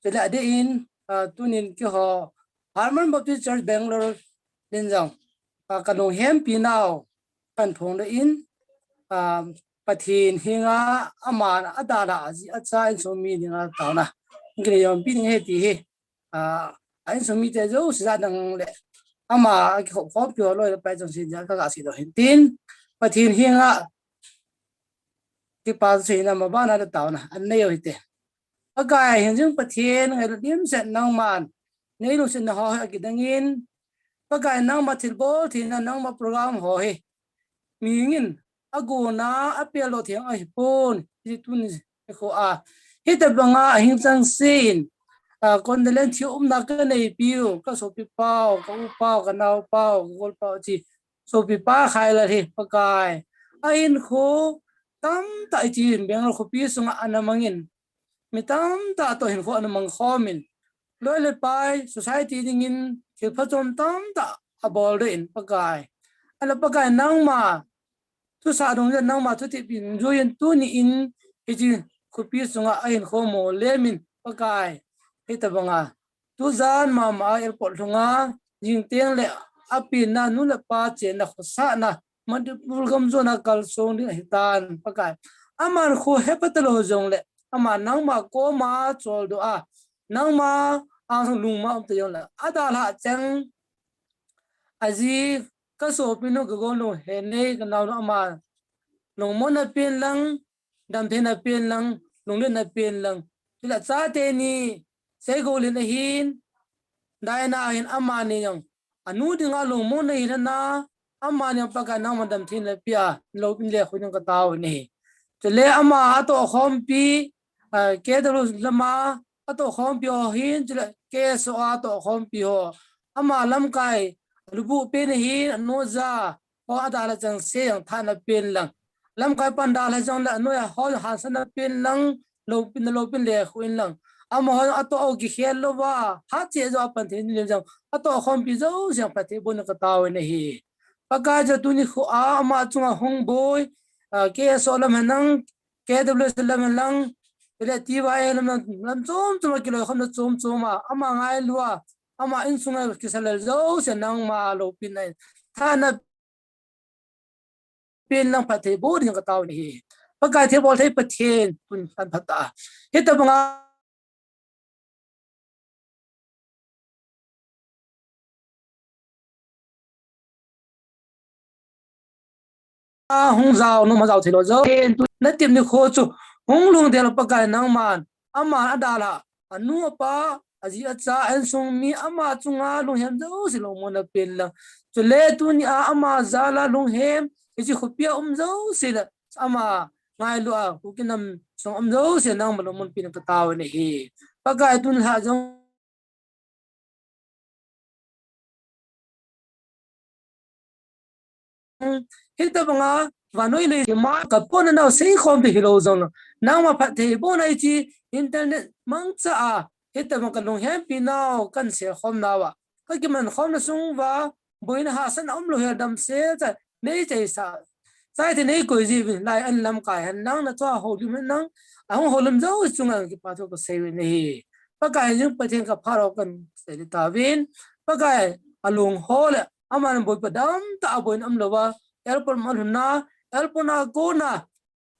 chule adeh in, ah, tunin keiho Harmon Baptist Church Bangalore din jong, ah, kalunghempi nau kahin phong doh in, ah, Pathen henga aman adalha aji acha insung mi dinga taona kinei jompi ding ahi ti hi, ah, a insung mite jouse jat dang le ama kikhop khompi ho loi le pai jong sin jat kaga sei doh hin tin, Pathen henga kipa seina ma bana le taona anei u hite. Pakai, hingjing Pathen, ngailut dimset nangman neilungsetna ho hi akidang in, Pakai, nangma thilbol theina, nangma program ho hi mihing in agona apel doh thei ahipon, hiche tuni nikho a hitabanga ahing chengse in, a, condolence thil umna kaneipiu, kasopi pau, ka u pau, kanao pau, kagol pau, hiche sopi pa Khailal hi Pakai, ahinkho tamtah hiche Bangalore khopi sunga ana mangin, mi tamtah toh hinkho ana mang khomin, loi le pai, society dingin thil phachom tamtah abol doh in Pakai. Ahile Pakai nangma, thusah dungjuiya nangma thutep in juiyin tuni in hiche khopi sunga ahinkho molemin Pakai. Hitabanga tujan mama a airport lhunga jing tengle apenna nu le pa chenna khosahna Manipur gam jona kalsong ding ahitan Pakai. Aman kho hepha talou jongle, ama nangma koma choldo a, nangma ang lungma um ta jongle, adalhah cheng, aji, kasopinu, kagolnu, Henei, kanaonu, ama lungmonna pen lang, damtheina pen lang, lungletna pen lang. Chule chate ni, Seigolin ahin, Daina ahin, amani jong anu dinga lungmonna hilhona, amani jong Pakai nangma damtheina pea, loupin lekhuh ding katao ahi. Chule ama atohkhompi, a, K W lama atohkhompi ho hin, chule K S O a atohkhompi ho, ama lamkai lubuh pen ahin, anoja ho adalhah chengse jong thahna pen lang, lamkai pan dalha jongle anoiya ho hansanna pen lang, loupin, loupin lekhuh in lang. Amaho atoh u kikhel louva, hatcheh jou a pan thei ni le jong, atohkhompi jouse jong phatthei boh in katao ahi. Pakai, hiche tuni nikho a ama chunga hung boi, a, K S O lam henlang, K W S lam henlang, chule T Y A lam, lam chom chom a kiloikhomna chom chom a, ama ngailu a, ama insunga kisalel jouse nangma loupina in, thahna pen lang phatthei boh ding katao ahi. Pakai, thilbol thei Pathen, tun kan phat ta. Hitabanga hung jao, noma jao theilou jou. Ken tu natep nikho chu hung lhung ding Pakai nangman, ama adalhah, anu apa, aji acha, insung mi, ama chunga lunghem jouse lungmonna pen lang. Chule tunia ama jal a lunghem, hiche khopia um jouse le, ama ngailu a, Kuki nam sung um jouse nangma lungmon pen katao ahi. Pakai, tun lhah jong hitabanga vannoi leiset ma kaponau seikhom te hilou jong, nangma phatthei bohna hiche internet mangcha a, hitabang kalunghempi nau, kahin seikhom nauva, kakiman khomna sung uva boina hahsatna umlou hel, damsel cha nei chaisa, chate nei koi jiuvin, lai an lamkai henlang, nachoa houlim henlang, ahung houlim jouse chunga kipa thu kasei uvin ahi. Pakai, jing Pathen, kaphat o kahin sei tauvin. Pakai, alung ho le, aman boipa damtah a boina umlouva, airport ma alhunna, airport a kona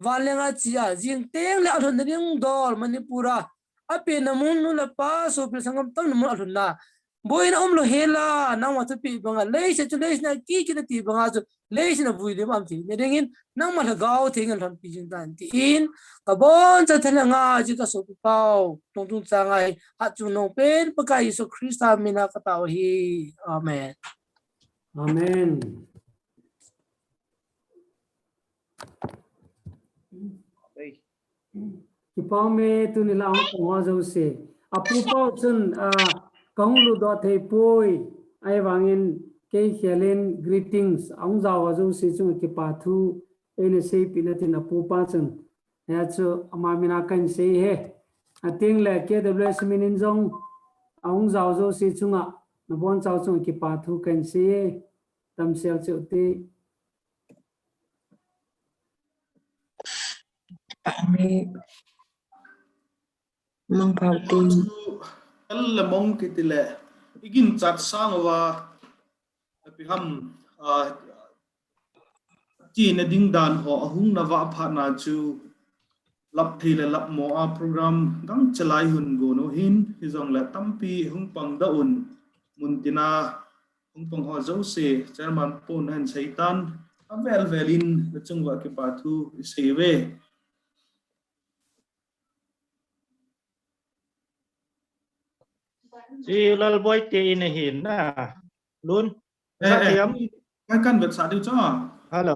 vanleng a che a, jing tengle alhunna ding dol Manipur a, apenna mun, nu le pa, sopi sanggam tamna mun alhunna, boina umlou hela, nangma thupeh banga leiset chu, leiset a kikit nati banga chu, leiset a vuilim aum theina dingin, nangma Lhagao Theng in lhonpi jing tan tin, kaboncha thalhenga hiche kasopi pau, tongtung changa hi, hatchungnung pen Pakai Jesu Christa mina katao ahi. Amen. Amen. Kipa ume, tuni la ahung pang ho jouse. Apu pau chun, ah, kahung lutdoh thei poi. Ahivangin kei khel in greetings, ahung jao ho jouse chunga kipa thu eina seipeh in tin apu pa chun. Hia chu ama mina kahin sei e. Atengle K W S min in jong ahung jao jouse chunga, nabonchau chunga kipa thu kahin sei e. Damsel cheh u hite. Amen. Mangpha u hite. Chu, el le mong kiti le, i ginchat sang uva, ipi ham, ah, tina ding dan ho, ahung na va phatna chu, lap thei le lap mo a program gangchalai hun gon u hin, hijongle tampi hung pang doh un, mun tina hung pang ho jouse, Chairman pun ahin sei tan, avel vel in, nachung uva kipa thu i sei uve. Chi Lalboi te in ahi na. Lun. Eh, eh. Kan, kan vetsah diu chu. Hello.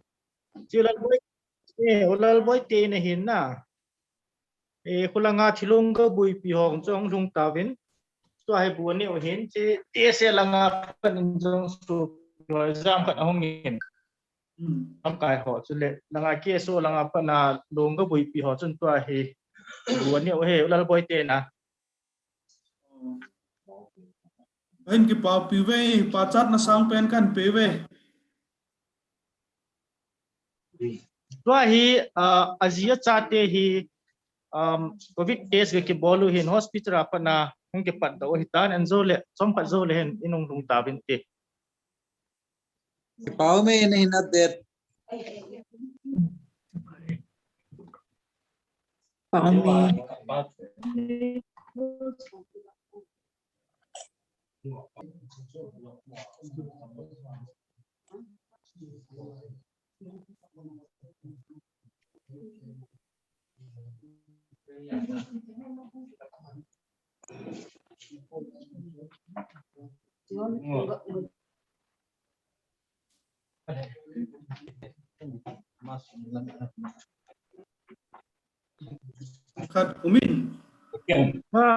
Chi Lalboi. Eh, U Lalboi te in ahin na. Eh, khulanga thilung ka buipi ho chu hung lhung tauvin. Tua hi bu aneo hin, chi test langa pan in jong su ho jam khat ahung in. Hmm. Lamkai ho chu le, langa K S O langa pana lung ka buipi ho chun tua hi bu aneo hi, U Lalboi te na. Kahin kipa uve, pachatna sang pen kahin pe uve. Tua hi, ah, aji achate hi, um, covid test ka kibol u hin hospital a pana hung kipat doh u ahitan, anjo le, chomkhat jou le hin in hung lhung tauvin te. Kipa ume, nahin update. Kipa ume. Khat umin. Ha.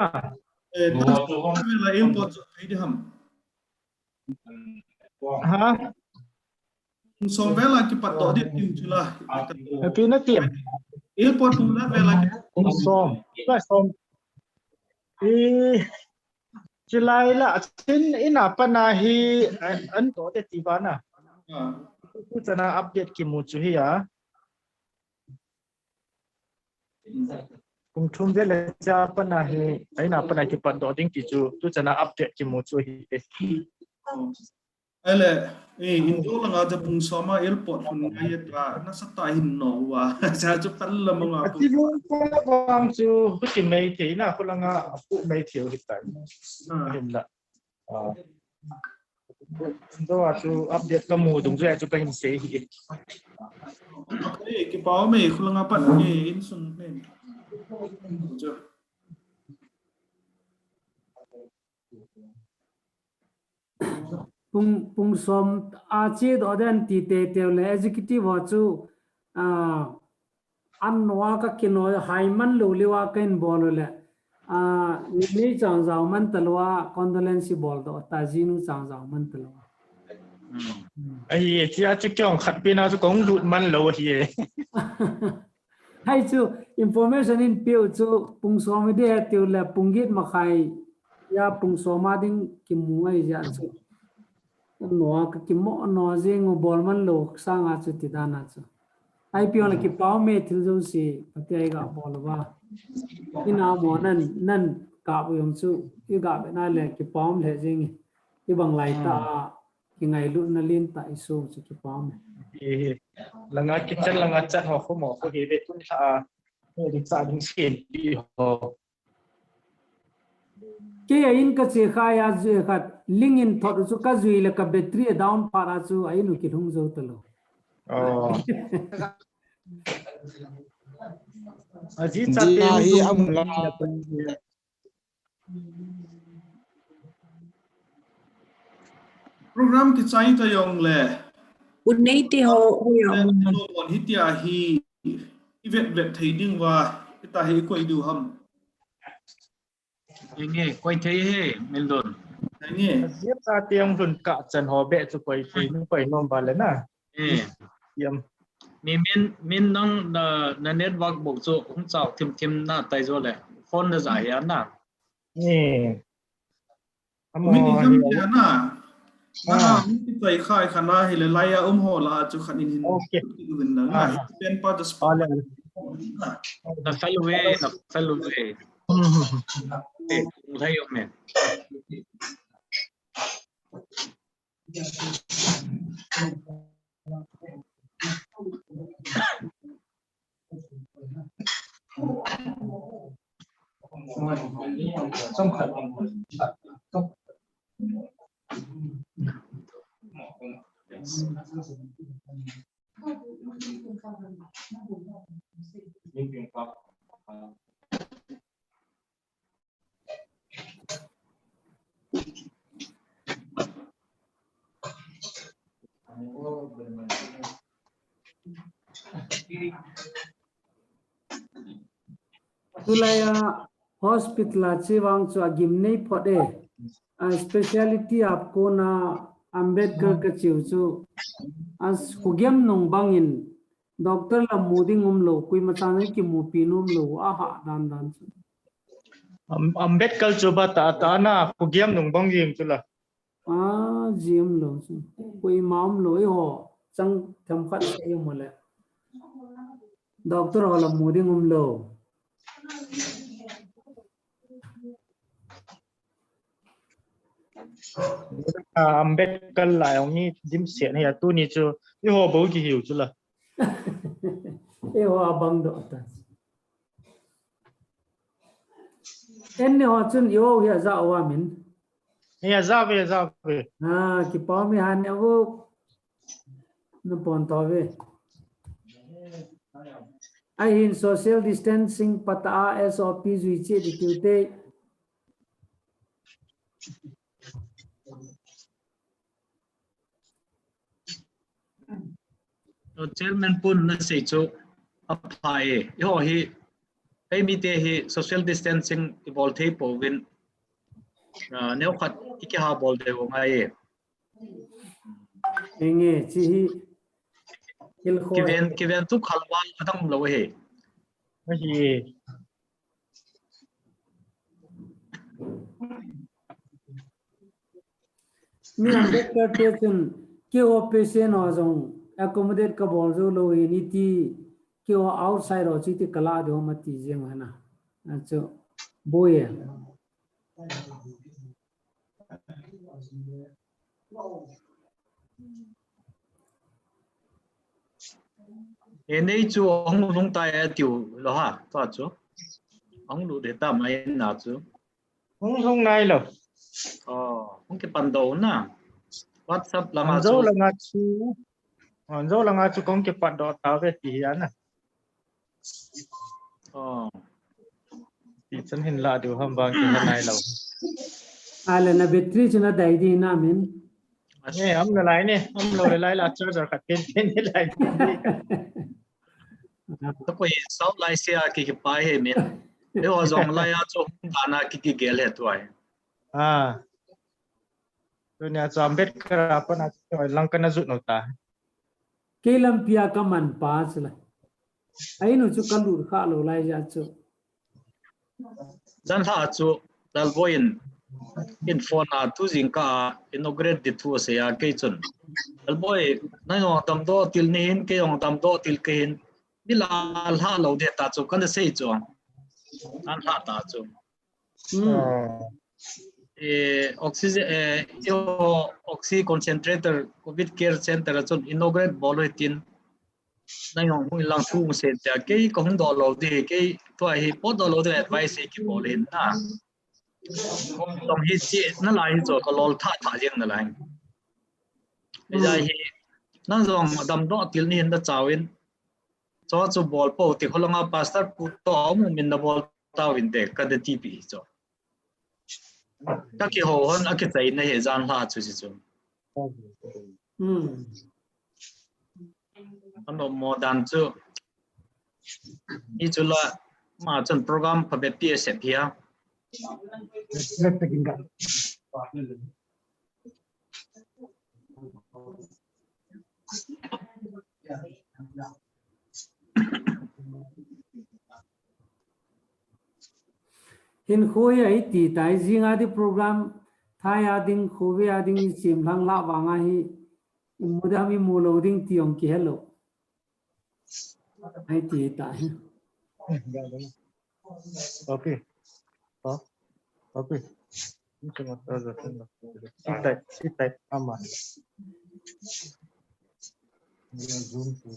Eh, tua vela airport chu thei di ham. Ha? Pung som vela kipat doh di tiu chu la. Api na ti em? Airport tu la vela kipat. Pung som. Pung som. I, chulai la, chin ina pana hi, an, an doh de ti vana. Ah. Tu chana update kimu chu hi a. Pung thum vele cha pana hi, aina pana kipat doh ding ti chu, tu chana update kimu chu hi. Ahile, eh, Indo langa cha pung som a airport lhun ngai ta, nasatah hin no uva. Cha chu pan la manga pu. Ati vang chu, huti mai thei na, khulanga, pu mai thei u hitai. Ah. Hinla. Ah. Indo a chu update kamu dung chu, chu kahin sei hi. Eh, kipa ume, khulanga pat, eh, insung, eh. Chu. Pung, pung som a che doh den ti teitei le executive ho chu, ah, an noa ka kino hai man lou leuva kahin bol u le, ah, ni ni chang jao man talou a condolence bol doh ta, jinu chang jao man talou a. Hmm. Ahi, chia chu keiin khat pen a chu kahung lut man lou ahi e. Hai chu information in peh u chu pung som hi de tiu le pung get makhai a pung som a ding kimu ngai jeh chu. Noa ka kimo no jing u bol man lou sanga chu ti dan a chu. Hai pi ong le kipa ume thil jouse, pati ai ga bol uva. Ina mo nan, nan ka bu yong chu, i ga be na le kipa um le jing i bang lai ta. Kingailutna lentah i song chu kipa ume. Hi, hi. Langa kitchen langa chat ho khu mo khu hi ve tun lha a. Hi di cha ding sin pi ho. Kei a in ka che khai a jui khat ling in thot chu ka jui le ka battery a down phat a chu a in u kilhung jou talou. Oh. Aji cha te hi amu la. Program kichai ta jong le. Unei te ho, ho jong. Bon hitia hi, i vet vet thei ding uva, hitia hi koi diu ham. Enge, koi thei hi, Mildon. Enge. Aji cha te jong lhun kah chan ho be chu koi thei, koi nom ba le na. Eh. Yam. Mi min, min nang na, na network bou chu hung chao thim thim na tai jo le. Phone na ja hi a na. Eh. Amo min hi ham hi a na. Ah. Na, min ti tai khai kha na hi le lai a um ho la chu khan in hin. Okay. Ki du hin na. Ah. Hi pen pa just. Ah, le. Na fel ve, na fel ve. Eh, lai yo me. Tulai a hospital a che vang chu agim nei phot e. A specialty apko na Ambedkar ka chiu chu. As khugiam nung bangin doctor la mu ding um lo, koima chan kimupi nom lo, aha dan dan chu. Am-, Ambedkar chu ba ta, ta na khugiam nung bang jing chu la. A, jim lo chu. Koima um lo, eiho chang themkhat sei um le. Doctor ho la mu ding um lo. A, Ambedkar la jong mi dimset hi a tuni chu eiho bou kihiu chu la. Eiho abang doh ta. Enne ho chun eiho hi aja uva min. Hi aja ve, aja ve. A, kipa um e han eiho. Na pon to ve. Ahin social distancing pata a S O P jui che di tiu te. Chairman pun na sei chu apha e. Eiho hi, ei mite hi social distancing i bol thei pouvin, a, neokhat i kiha bol deu ngai e. Enge, chi hi, hilkho kiven, e. Kiven tu khalval adam lo he. Ahi. Mi Ambedkar te chun keiho patient ho jong accommodate ka bol jou lou hi ni ti, keiho outside ho chi ti kala de ho ma ti jeng hana. Achu boye. E nei chu hung lhung tai a tiu lo ha, tua chu. Hung lut de ta mai na chu. Hung lhung nai lo. Oh, hung kipan doh na. WhatsApp langa chu. Anjo langa chu. Anjo langa chu kong kipan doh ta ve ti hi ana. Oh. Ti chan hin la diu ham vang kihe nai lo. Ale na battery chu na dai di na min. Ne, am na lai ne, am lo le lai la charger khat pen pen ni lai. Tapoi sau lai sia ki ki pai he min. Eiho jong lai a chu dana ki ki gel he tuai. Ah. Tunia chu Ambedkar a pat a chu lang kana jut nau ta. Kei lampi a ka man pa chu la. Ainu chu ka lut kha lou lai ja chu. Jan lha chu Lalboi in, in phone a tu jingkah a inaugurate di thu asei a kei chun. Lalboi, nang jong damdoh til nahin, kei jong damdoh til kahin. Mi la lha lou de ta chu kana sei chu. Jan lha ta chu. Hmm. Eh, oxygen, eh, eiho oxy concentrator, covid care center a chun inaugurate bol u hitin. Nang jong hung lang thu hung sei tia, kei ka hung doh lou di, kei tua hi potdoh lou di advice hi kibol hin na. Kong tong hi chi na lai hi chu ka lol tha tha jeng na lai. Ei jai hi, nang jong damdoh til nahin na chauvin. Chu chu bol po ti kholanga pastor pu to mu min na bol tauvin te ka de ti pi chu. Ka kihou hon a kichai na he jan lha chu si chu. Hmm. Ano mo dan chu. Ni chu la ma chun program phabep pi a sep hia. Hin khoi a iti tai jing a di program thai a ding, khove a ding i chim lang la vang a hi i mu dam i mu lou ding ti ong ki hello. Ai ti tai. Okay. Huh? Okay. Sit tight, sit tight, ama. Zoom to.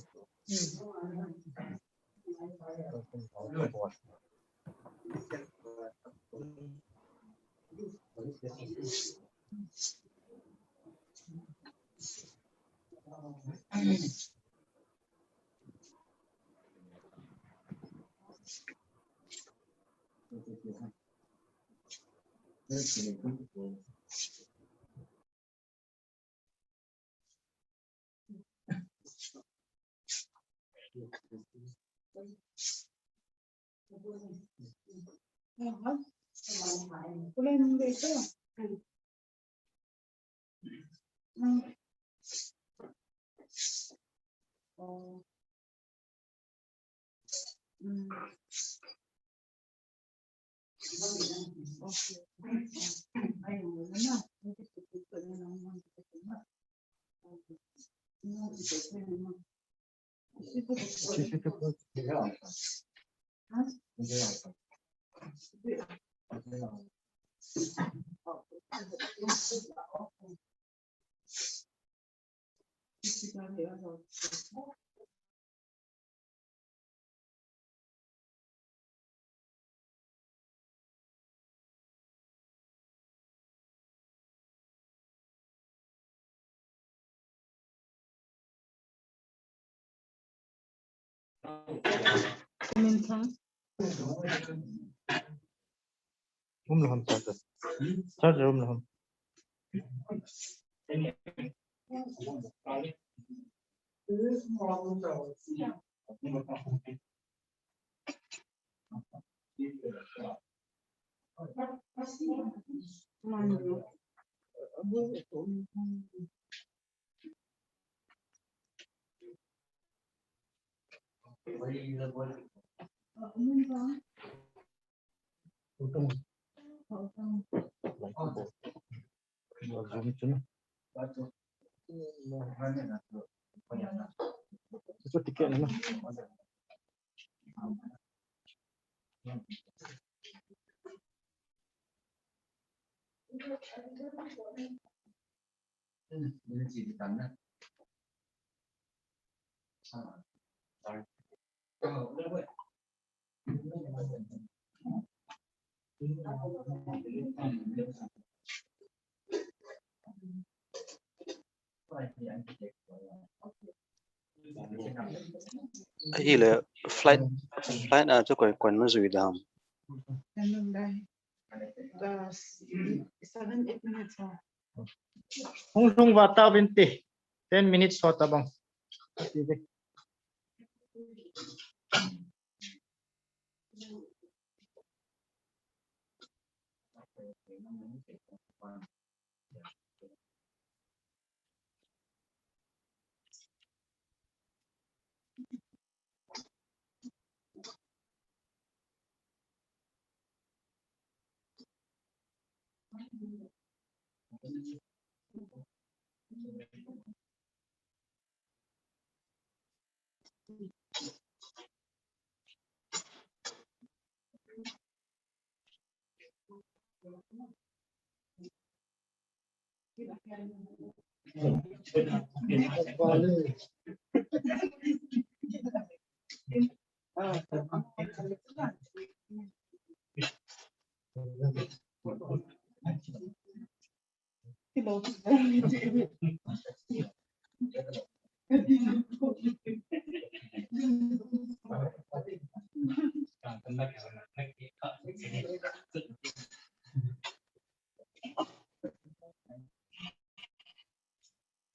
Um lo ham, charger. Charger um lo ham. Ahile flight, flight a chu koi, koi na jui dam. Seven, eight minutes. Hung lhung va ta vin ti. Ten minutes ho ta bang.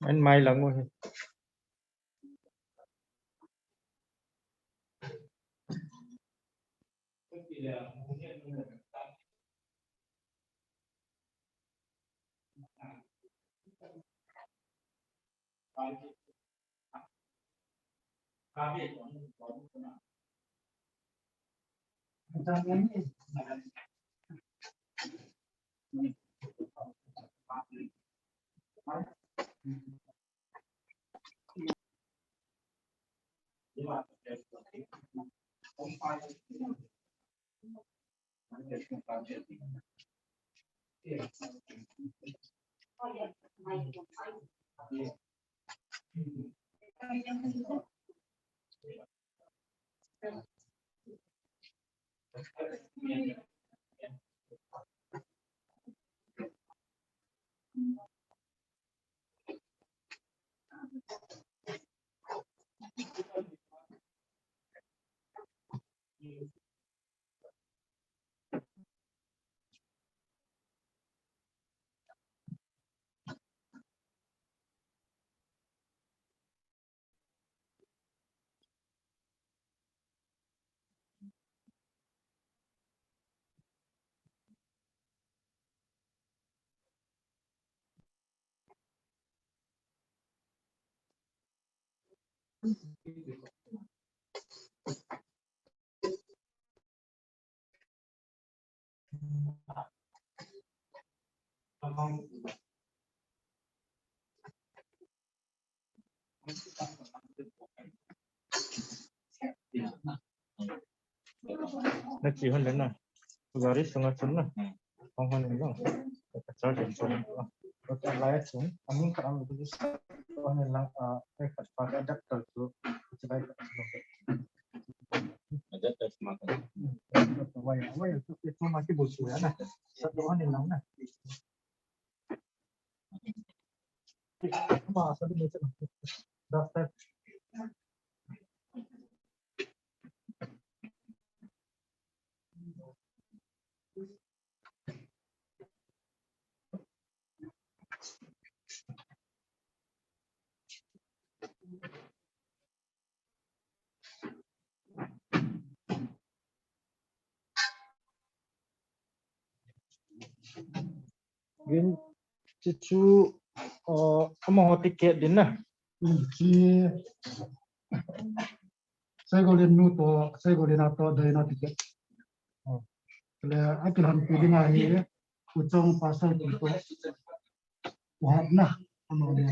An mai lang u hi. Na chi hon le na. Gari sunga chun na. Hong hon in lang. Ka charge in chun. Ka lai chun. Amun ka ang tu. Hon in lang. Ah, eh, ka pa adapter tu. Ka lai ka chun. Adapter ma ka. Wai, wai, tu tu ma ki bu chu ya na. Sa tu hon in lang na. Gin, chi chu, uh, amaho ticket din na. Chi, Saigolen nu to, Saigolen a to, dai na ticket. Oh. Le, akilhan pi ding ahi, Uchong pasal pi to. Wahap na. Amaho na.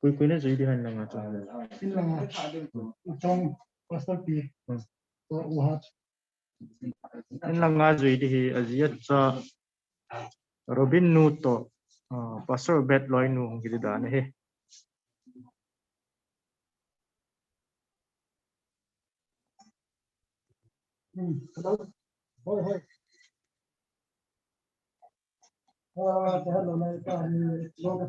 Kui kui na jui di han langa chu. In langa. Chong pastor pi. Hmm. To uhat. In langa jui di hi, aji acha Robin nu to, ah, Pastor Obed loi nu hung kiti dan ahi. Hmm, hello. Hoi, hoi. Ah, hello, na ita ni lo ka.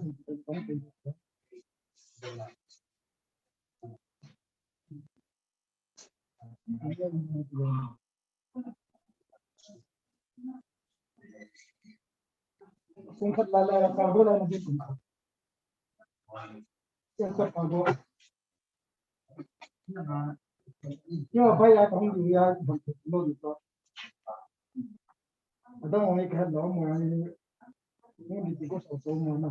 Sungkhat lala ya cargo la na sungkhat. Sungkhat cargo. Yo, bhai, ya kahung di ya, lo di to. Adang hung ni ka lo mo ni. Ni di ko so so mo na.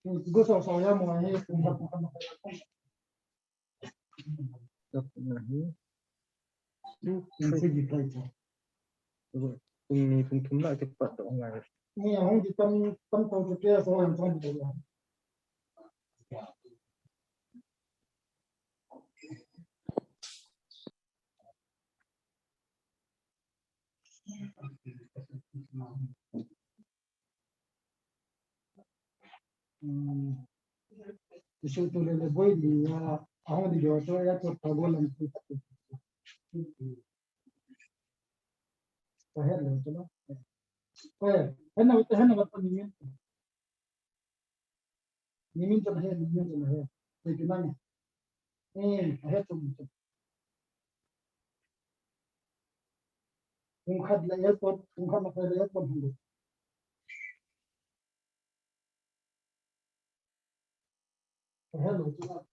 Gusto sa ya mo ni. Tap nahi. Tu, tu, tu, tu, tu, ni pung thum la ke pat dong ngai. Ni hung di tam, tam to tu ke so yang tam to. Hmm. Isu tu le le boi ni ya, ahong di yo, so ya to ta go lam tu. Ka he lo to lo. Eh, he na, he na ba to ni. Nimin chun ahe, nimin chun ahe. Tei pi mang e. Eh, ahe chun chun. Pung khat le airport, pung khat makai le airport hung. Ahe lo chun.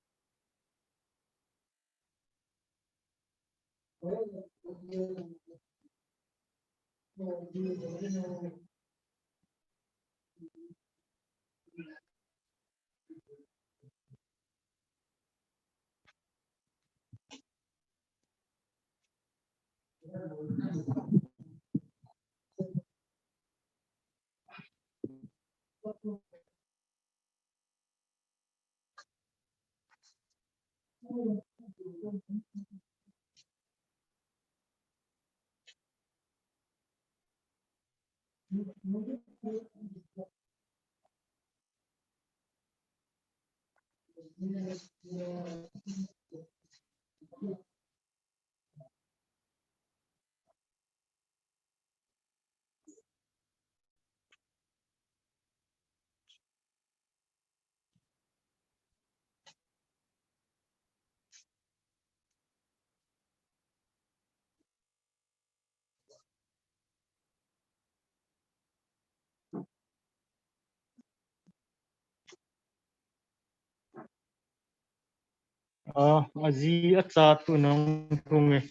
Ah, aji acha tu nang thung e.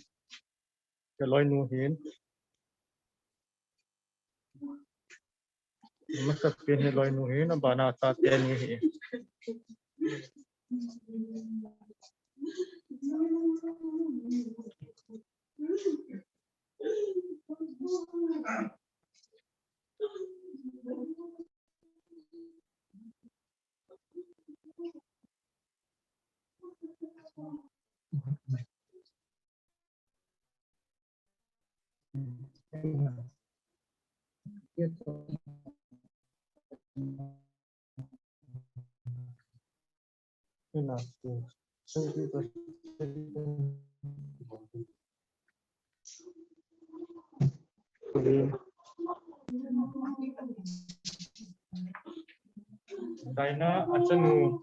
Ka loinu hin. Masa pen hi loinu hin, abana acha teni hi. Daina achanu.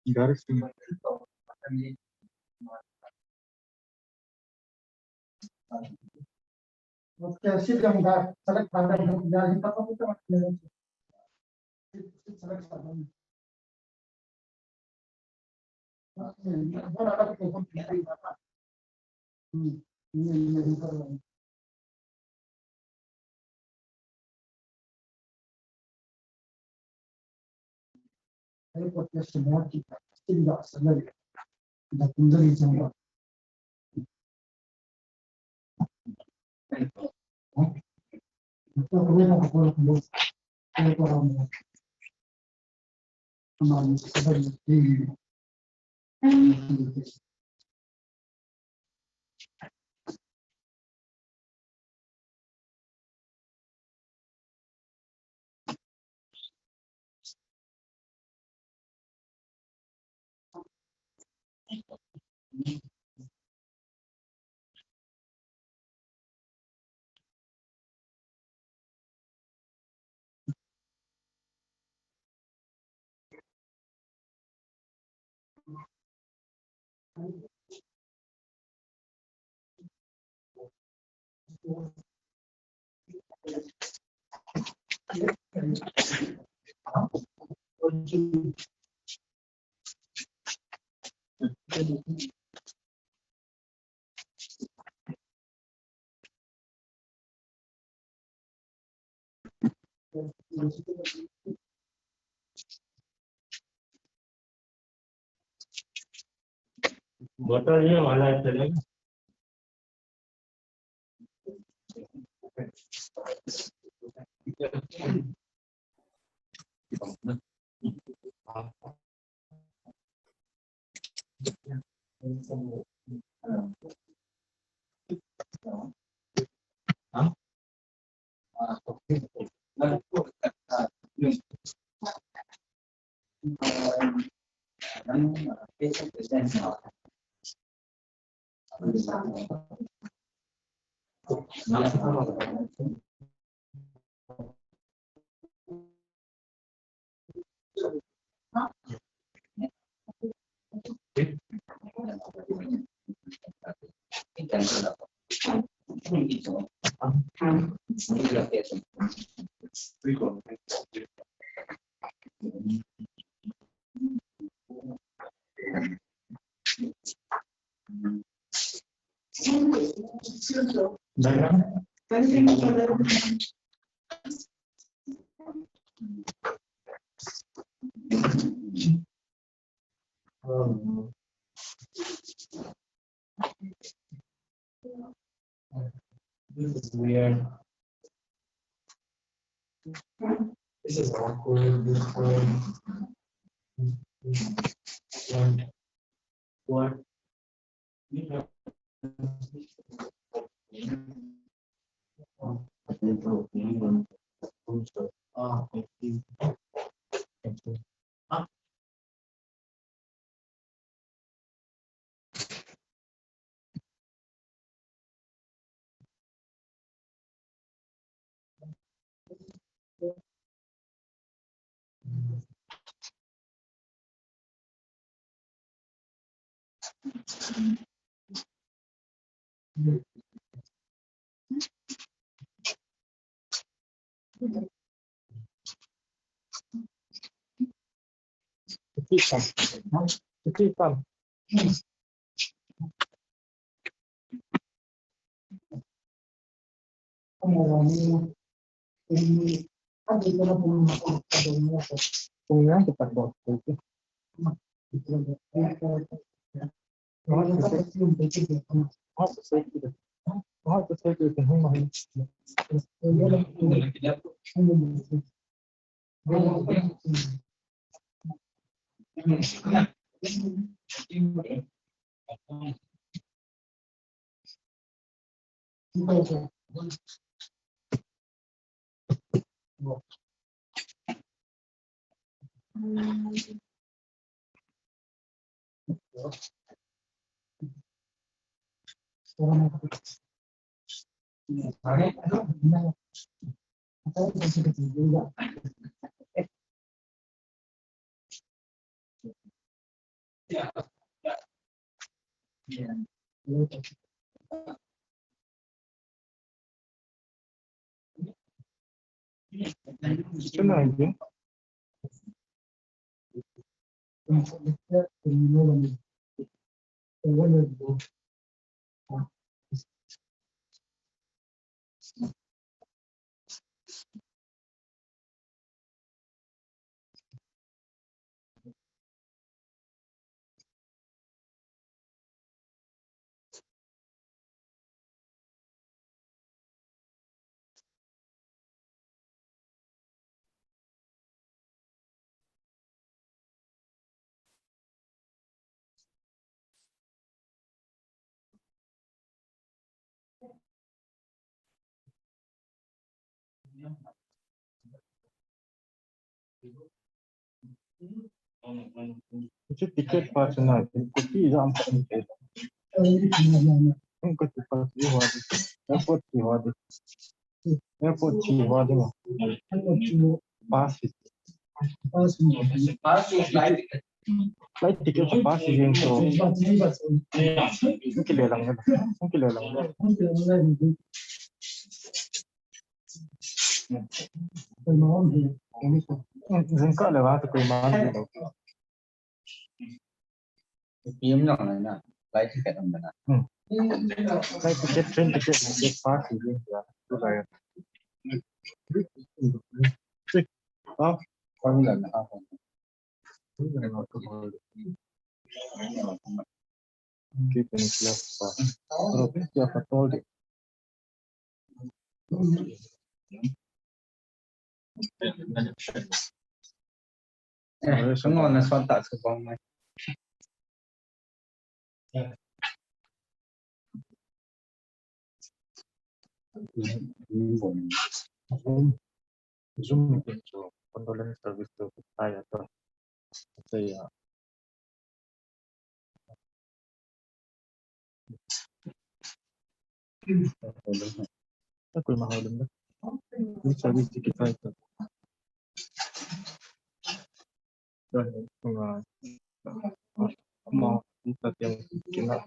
Direct stream. Okay, sit down, guys. Select button. Select button. Butter ये वाला चलेगा। This is weird. This is our code, this code. One. One. Hiche ticket pa chu na, koi exam pa ni. Koi ticket pa chu hua di. Airport chu hua di. Airport chu hua di ma. Pass. Pass. Flight ticket chu pass jeng chu. Hung kile lang le. Hung kile lang le. Jingkah le vang toh koima um lou. Ipi um lou na, flight ticket um na. Hmm. Flight ticket, train ticket, ticket pass hi jing ya. Tu lai. Check. Ha? Koi la na ha. Tu lai na ko. Keep in close pass. Ro, kya patol de. Eh, kangol na sot ta chu bong mai. Zoom, Zoom meeting chu condolence service chu tai ato. Sei a. Aku mah halim dah. Ini service sedikit baik tu. Dah, mau kita yang kena.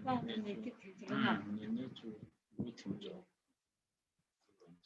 Ba ni ni kit thei chu na. Hmm, ni ni chu lui thim jo. Hmm.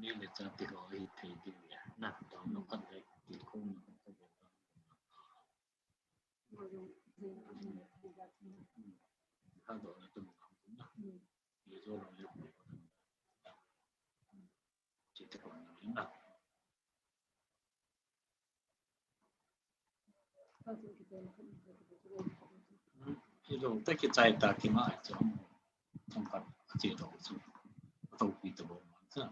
Ni le cha ti ho hi thei ti le na, to no kan le ti ko no ko. Ha do na tu na. Ye jo lo le. Chi te ko na. Ilou ta kichai ta kima chu. Thong khat a che to chu. To pi to bo ma cha.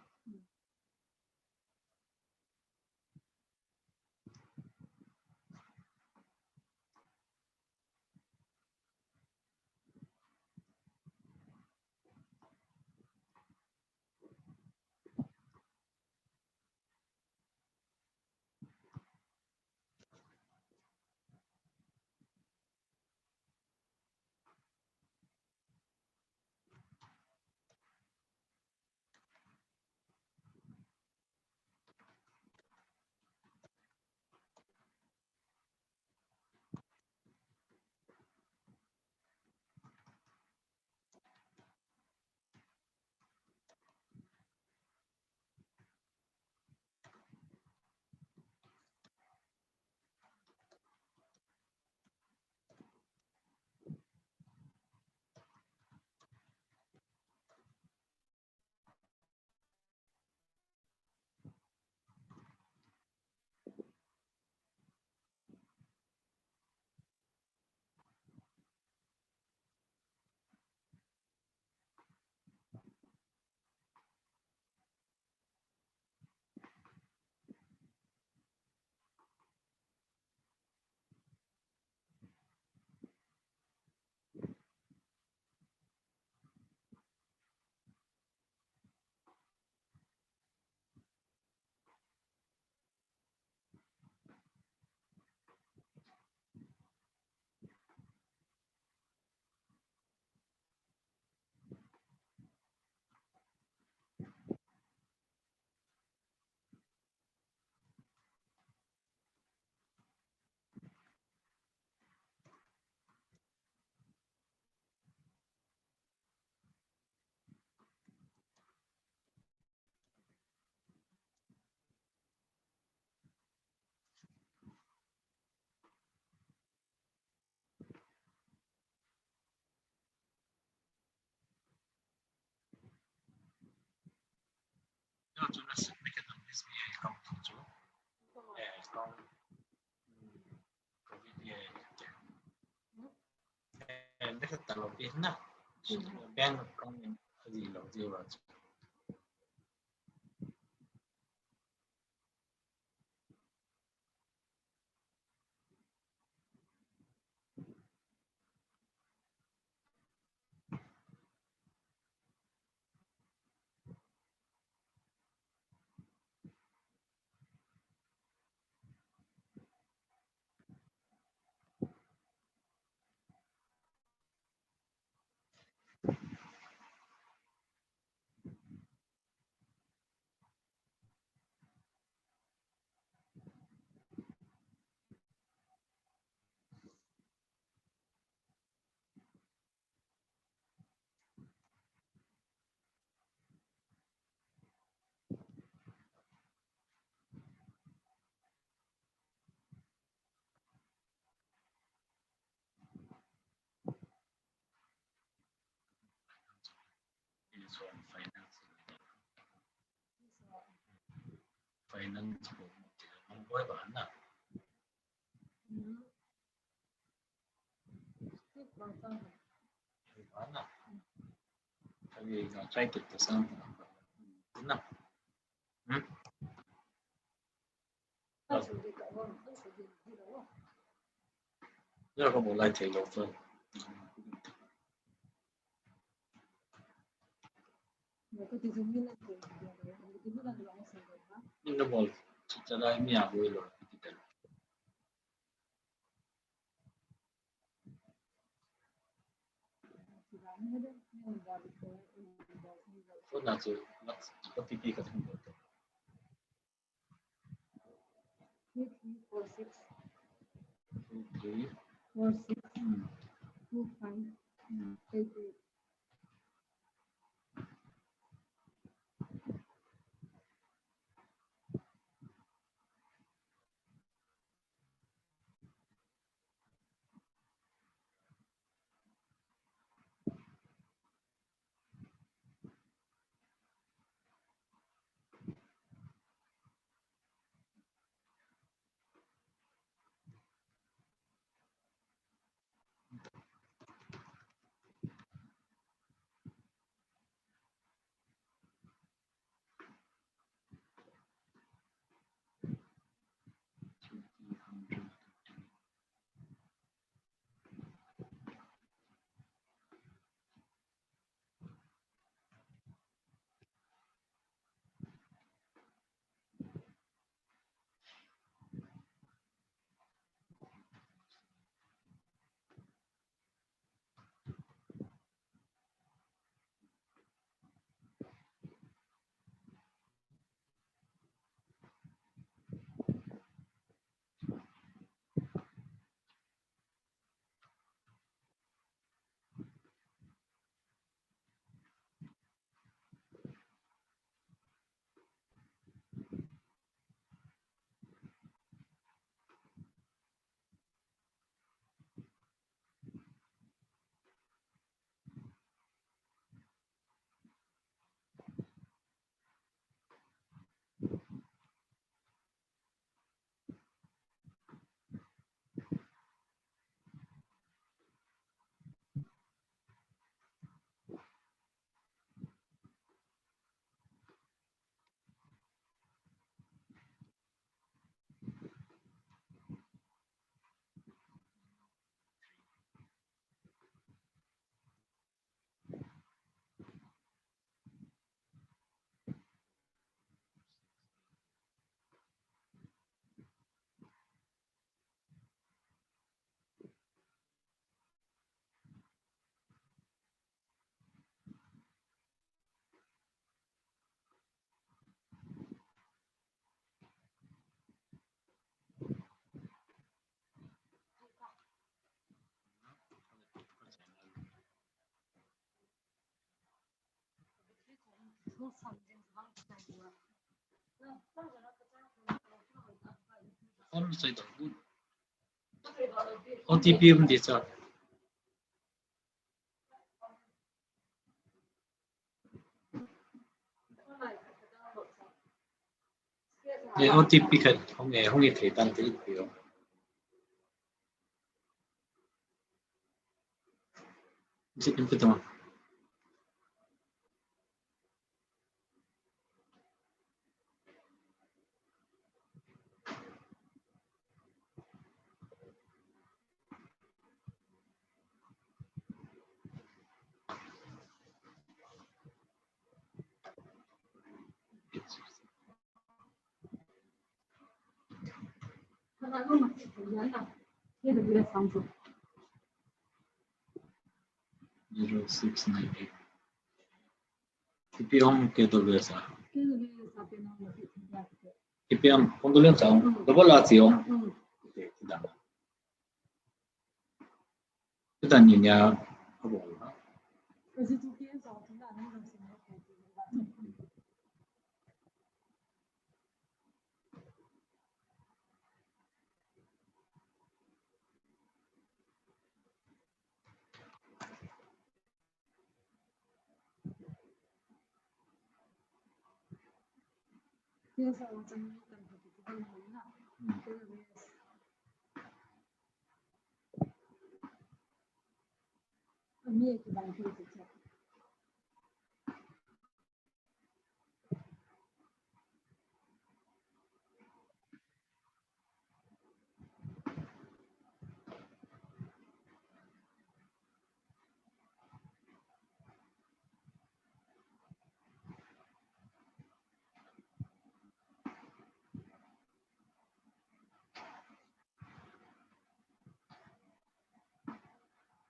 Tua chu na submit a S B I account chu. Eh, account. Hmm. Covid eh. lo pi na. Bank account in a ji lo ji wa chu. Finance. Finance ko. Ang buhay ba na? Ba na? Sabi nga, try to, to sound. Na. Hmm? Jaka mo lai thei lo fun. Ina mo, chalai mi a boi lo. Ko na chu, na chu, ko pi pi ka thum ko. Two three four six. Two three. Four six. Hmm. Two five. Hmm. Eight eight. O T P um di cha. E, O T P khat hung e, hung e thei tan te ipi o. Sim, sim, sim. Zero six nine eight. Ipi ong K W S a? Ipi ong, condolence ong. Double a chi ong. Okay, dah. Dah ni nia.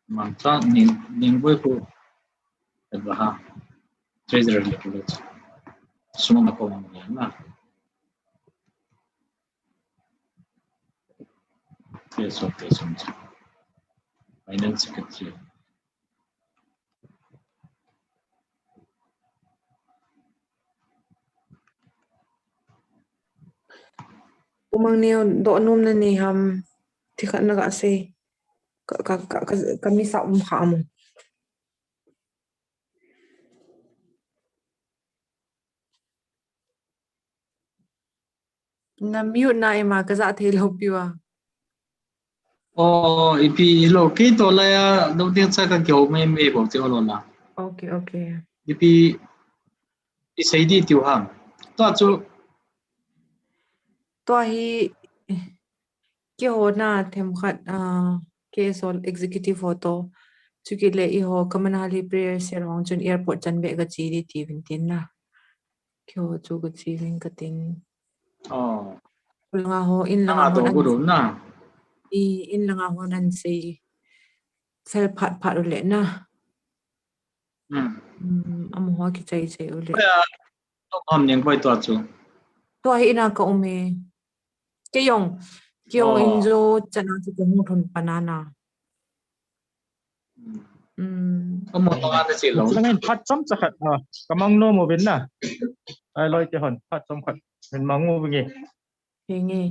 Mantra ning, ning boi ko. Edwa ha. Treasurer le ko. Suma ko mang ya na. Yes, okay, so. Finance secretary. Umang neo, doh nom nanei ham, thikhat naga sei. Ka, ka, ka, ka, ka misa um kha mo. Na mute na ima kaja thei lou piu a. Oh, ipi lo, kei to la ya, lo ding cha ka kyo me me bo ti lo la. Okay, okay. Ipi, i sei di tiu ham. Tua chu. Tua hi, keiho na themkhat, ah, K S O executive ho to. Chukit le eiho Kamanhali prayer cell hong chun airport chan be ka chi di ti vin tin na. Keiho chu ka chi vin ka tin. Oh. Langa ho in langa ho nan. I in langa ho nan sei. Fel phat phat u le na. Hmm. Hmm, amaho kichai chai u le. Tua ham neng koi tua chu. Tua hi ina ka um e. Kei jong, kei jong in jo chana chu ka hung thun panana. Hmm. Amaho anga na che lo. Chulangin phat chomcha khat, ah, ka mang nom uvin na. Ai loi te hon, phat chom khat. Min mang uvin nge. Henge.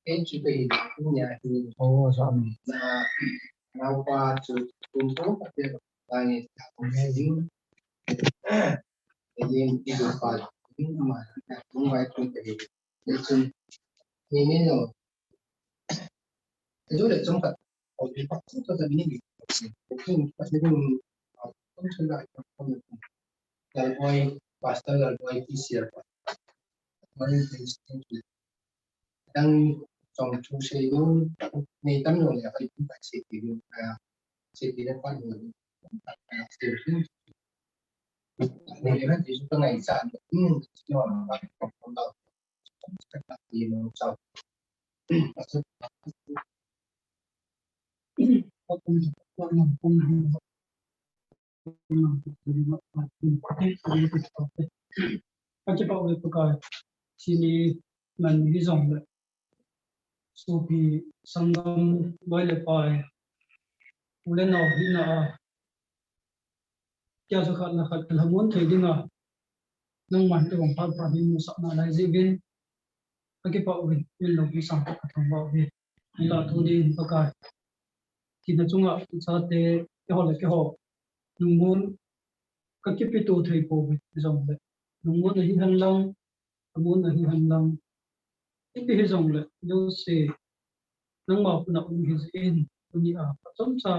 Ken chu kahi, nia hi. Oh, so. Na, naopa chu kum ko pa te, tangi ta kum se ding. Yen i du pa ding ma, kum vai kum kahi. Ni chun, ni ni no. Ju le chung ka, o pi pa chu ka ni ni. Chung pa ni ni. Lalboi, Pastor Lalboi, P C R pa. Lalboi, thank you. Dang chong chu se lu, ni tam lo le, ai pi pa se pi lu, a, se pi le pa lu. Se pi. Ni le ha, Jesu ka ngai cha, ni, ni, ni, Ka kipah uve Pakai, chuni ngan hi jong le, sopi sanggam loi le pai, u le nao hina a, kia chu khat na khat kilhamon thei dinga, nangman kivang phat phat hi musah nalai jeh uvin, ka kipah uve, min loupi sangtah ka thangvah uve. Hinla tuni hin Pakai, thina chunga chate, keiho le keiho, lungmon ka kipeto thei pouve, hijongle, lungmon ahi henlang, lungmon ahi henlang, ipi hijongle, jouse, nangma khut a um hijeh in, tuni a, achomcha,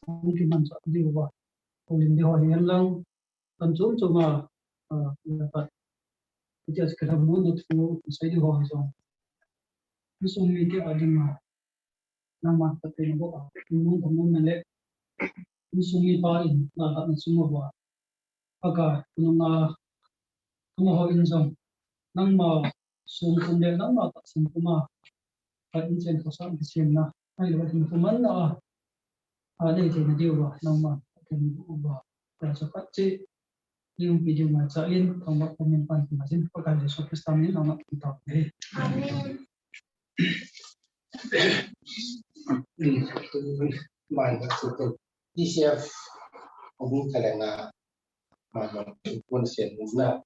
hung kimanchah diuva, houlim ding ho hi henlang, Kan chom chom a, a, a, a, iti a kilhamon na thu, sei ding ho jong. Insung mite a dinga, nangma ka pe na bou a, mun ka mun na le, insung mipa in, na ka insung a bou a. Pakai, kunung a, amaho in jong, nangma sung kum le nangma tahsan kum a, ka inchen khosah kisem na, ahilou le hin kuman na a, a nei theina diuva, nangma, ka ken uva, ka sa khat che, ni umpi diu ngaicha in, thangvah pumin pan kin ajin, Pakai Jesu Christa min in nangma kin tao e. Amen. Ban ka su tu, T C F, abung ka le nga, ma ma, pun sen na,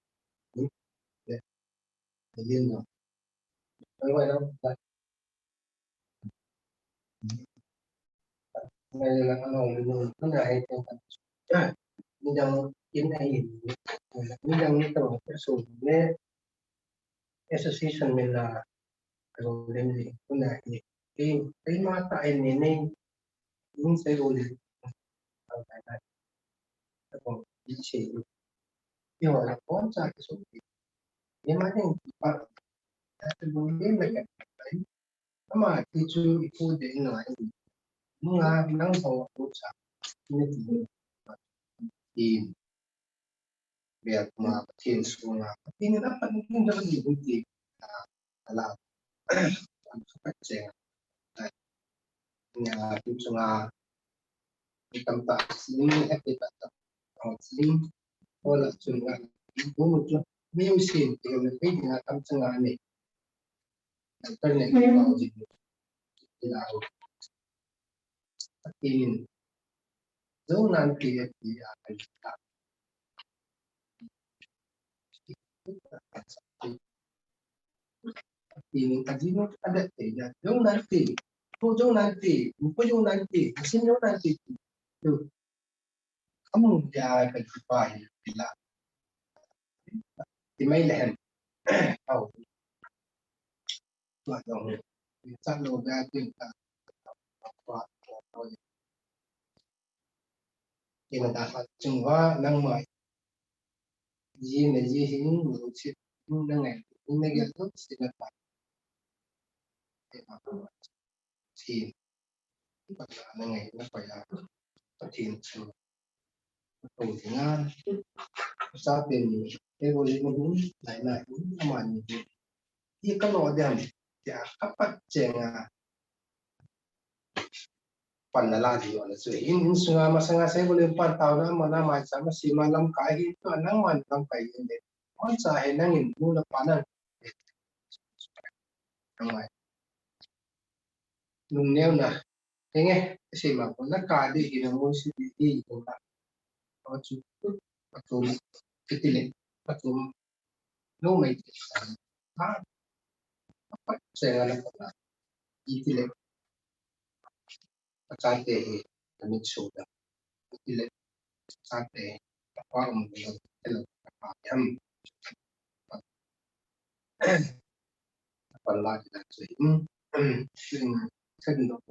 Amen. Midang in ahi, midang ni tawh person le association min la, alung lim li, tuna hi, kei, keima tah in ni nei, in sei u li, ang kai kai, ako, i sei u, i ho la kon sa ki so ki, ni ma ni pa, ta tu bu ni la ya kai, ama ti chu i pu de in la in, nunga nang ho ko sa, ni ti, in, Bel kuma Pathen sunga, Pathen in apan in dang ni hun ti, a, ala, an su Pathen, a, nia, tu chunga, ni tam ta, sin, ni happy ta ta, a, sin, ko la chunga, ni ko mu chu, mi u sin, ti ko na pe ni na tam chunga ni, na per ne ko, ni, ni la, Pathen in, Jonan ti ati a, Pathen in, ajinu adat te ya, Jonan ti, ko Jonan ti, ko Jonan ti, asin Jonan ti, tu, Amun dia ka kipa hi pila. Ti mai le hen. Au. Tua dong. Chan lo ga tin ka. Tua, tua, tua. Kina da ha chung va nang mai. Ji na ji hin lu chi. Nang ngai. Nang ngai tu si na pa. Ti. Patna ngai na pa ya. Pathen chu. Pathen dinga. Sa pen ni. Te bo ni ni. Lai na ni. Ama ni. Ti ka lo dem. Tia ka pat chenga. Pan na la di ona chu. In, in sunga masanga sei bo le pan tao na ma na mai sa ma si ma lam kai hi. Tu nang man lam kai hin de. On sa he nang in nu na pa nang. Nang mai. Nung neo na. Henge, sei ma ko na ka de hi na mo si di di ko na. O chu, o chu, kitile, o chu, no mai ti. Ha, pa Cheng ana kona. Itile. Achate hi. Amit suda. Itile. Achate hi. Apa um. Apa yam. Apa lagi nak sih. Hmm. Hmm. Kan dok.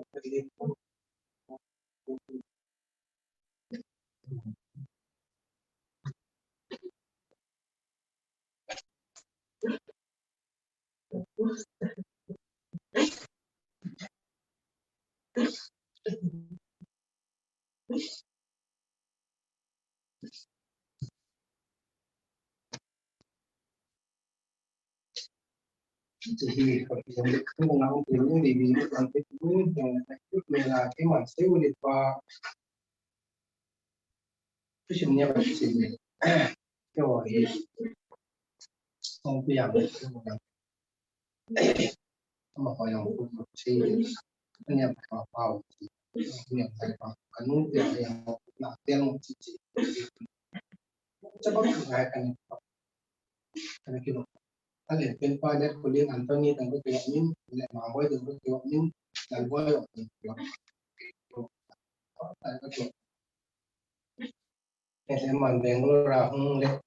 Ele man Bangalore a hung le,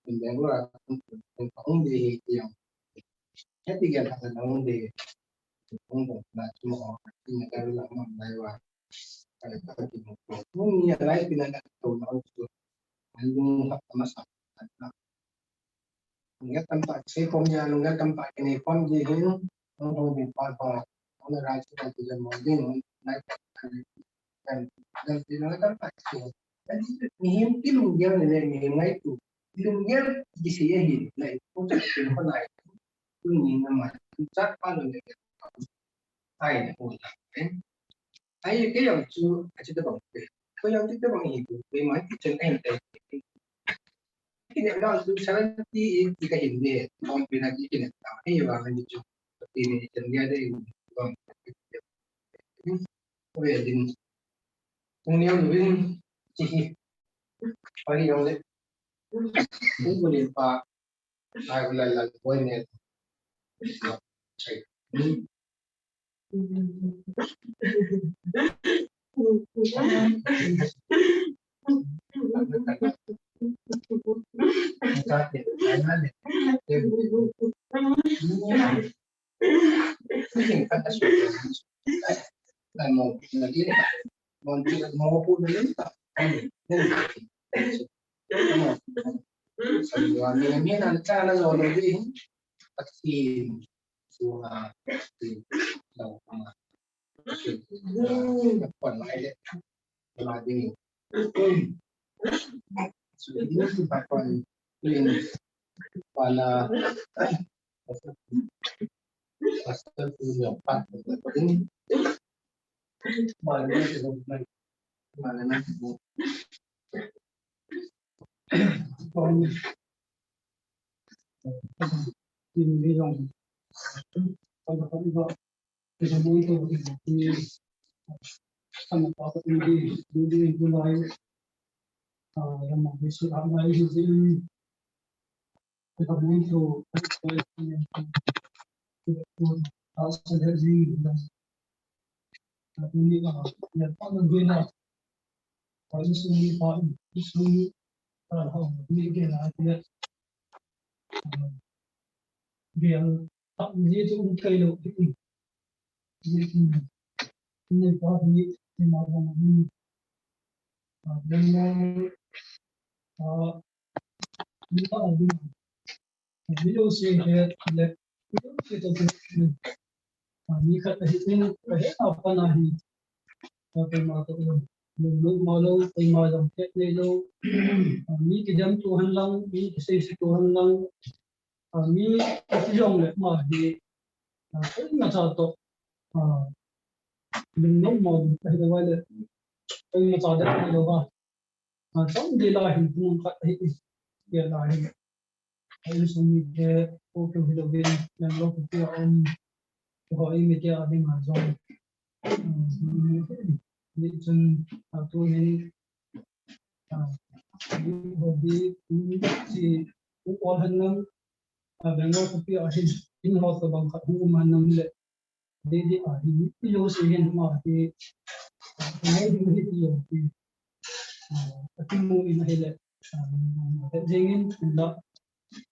Bangalore a hung, hung de hi yang. Heti gen ha na hung de, hung de na chu mo, ni na ka la man lai wa. Ka le ka ti mo. Hung ni lai pi na ka to na chu. An lung ha ma sa. Nungel tamtah kisei khom jin, nungel tamtah kinei khom jin hin, hung hung ding pa ho, hung rai chu kan ti jong mo ding, hung nai pa kan, kan, kan ti nungel tamtah kisei. Kan ti mihem kilunggel le le mihem ngaito. Kilunggel kisei ahi, le, hung chat kin ko nai. Hung ni na ma, chat pa lo le. Ai, na ko ta. Ai, kei jong chu, a chu tabang pe. Kei jong chu tabang hi, pe mai, chen ai, ai. Kei jong chu seventy in ti ka hin de, bang pe na ki kei na ta. Hei, bang ni chu. Ti ni chen ya de, bang. Ko ya din. Kung ni ang win, chi hi. Pa hi jong le. Kung ko ni pa. Ai, ko la la, boy ne. Chai. Video se he le, video se to ke. Ani khat ahi in, ka he a pa na hi. Ka pe ma to lo, lo ma lo, pe ma lo, ke ne lo. Ani ki jam tu han lang, ani ki sei si tu han lang. Ani ki jong le ma hi. Pe ma cha to. Lo ma lo, pe lo le. Pe ma cha de lo ba. Chom de la hin pung khat hi, ya la hin. Ai sung ni ke, ko ke hi lo bin, yang lo ko ke um, ko i mi ke a ding a jong. Ni chun, a tu hin, a, ni ho bi, um, si, u ol han nam, a, Bangalore ko ke a hin. in ho to bang khat hu man nam le. Dei dei a hi, i lo si hin ma hi, ngai ding hi ti lo hi. Ah, a ti mu in hi le, ah, jing in, in la,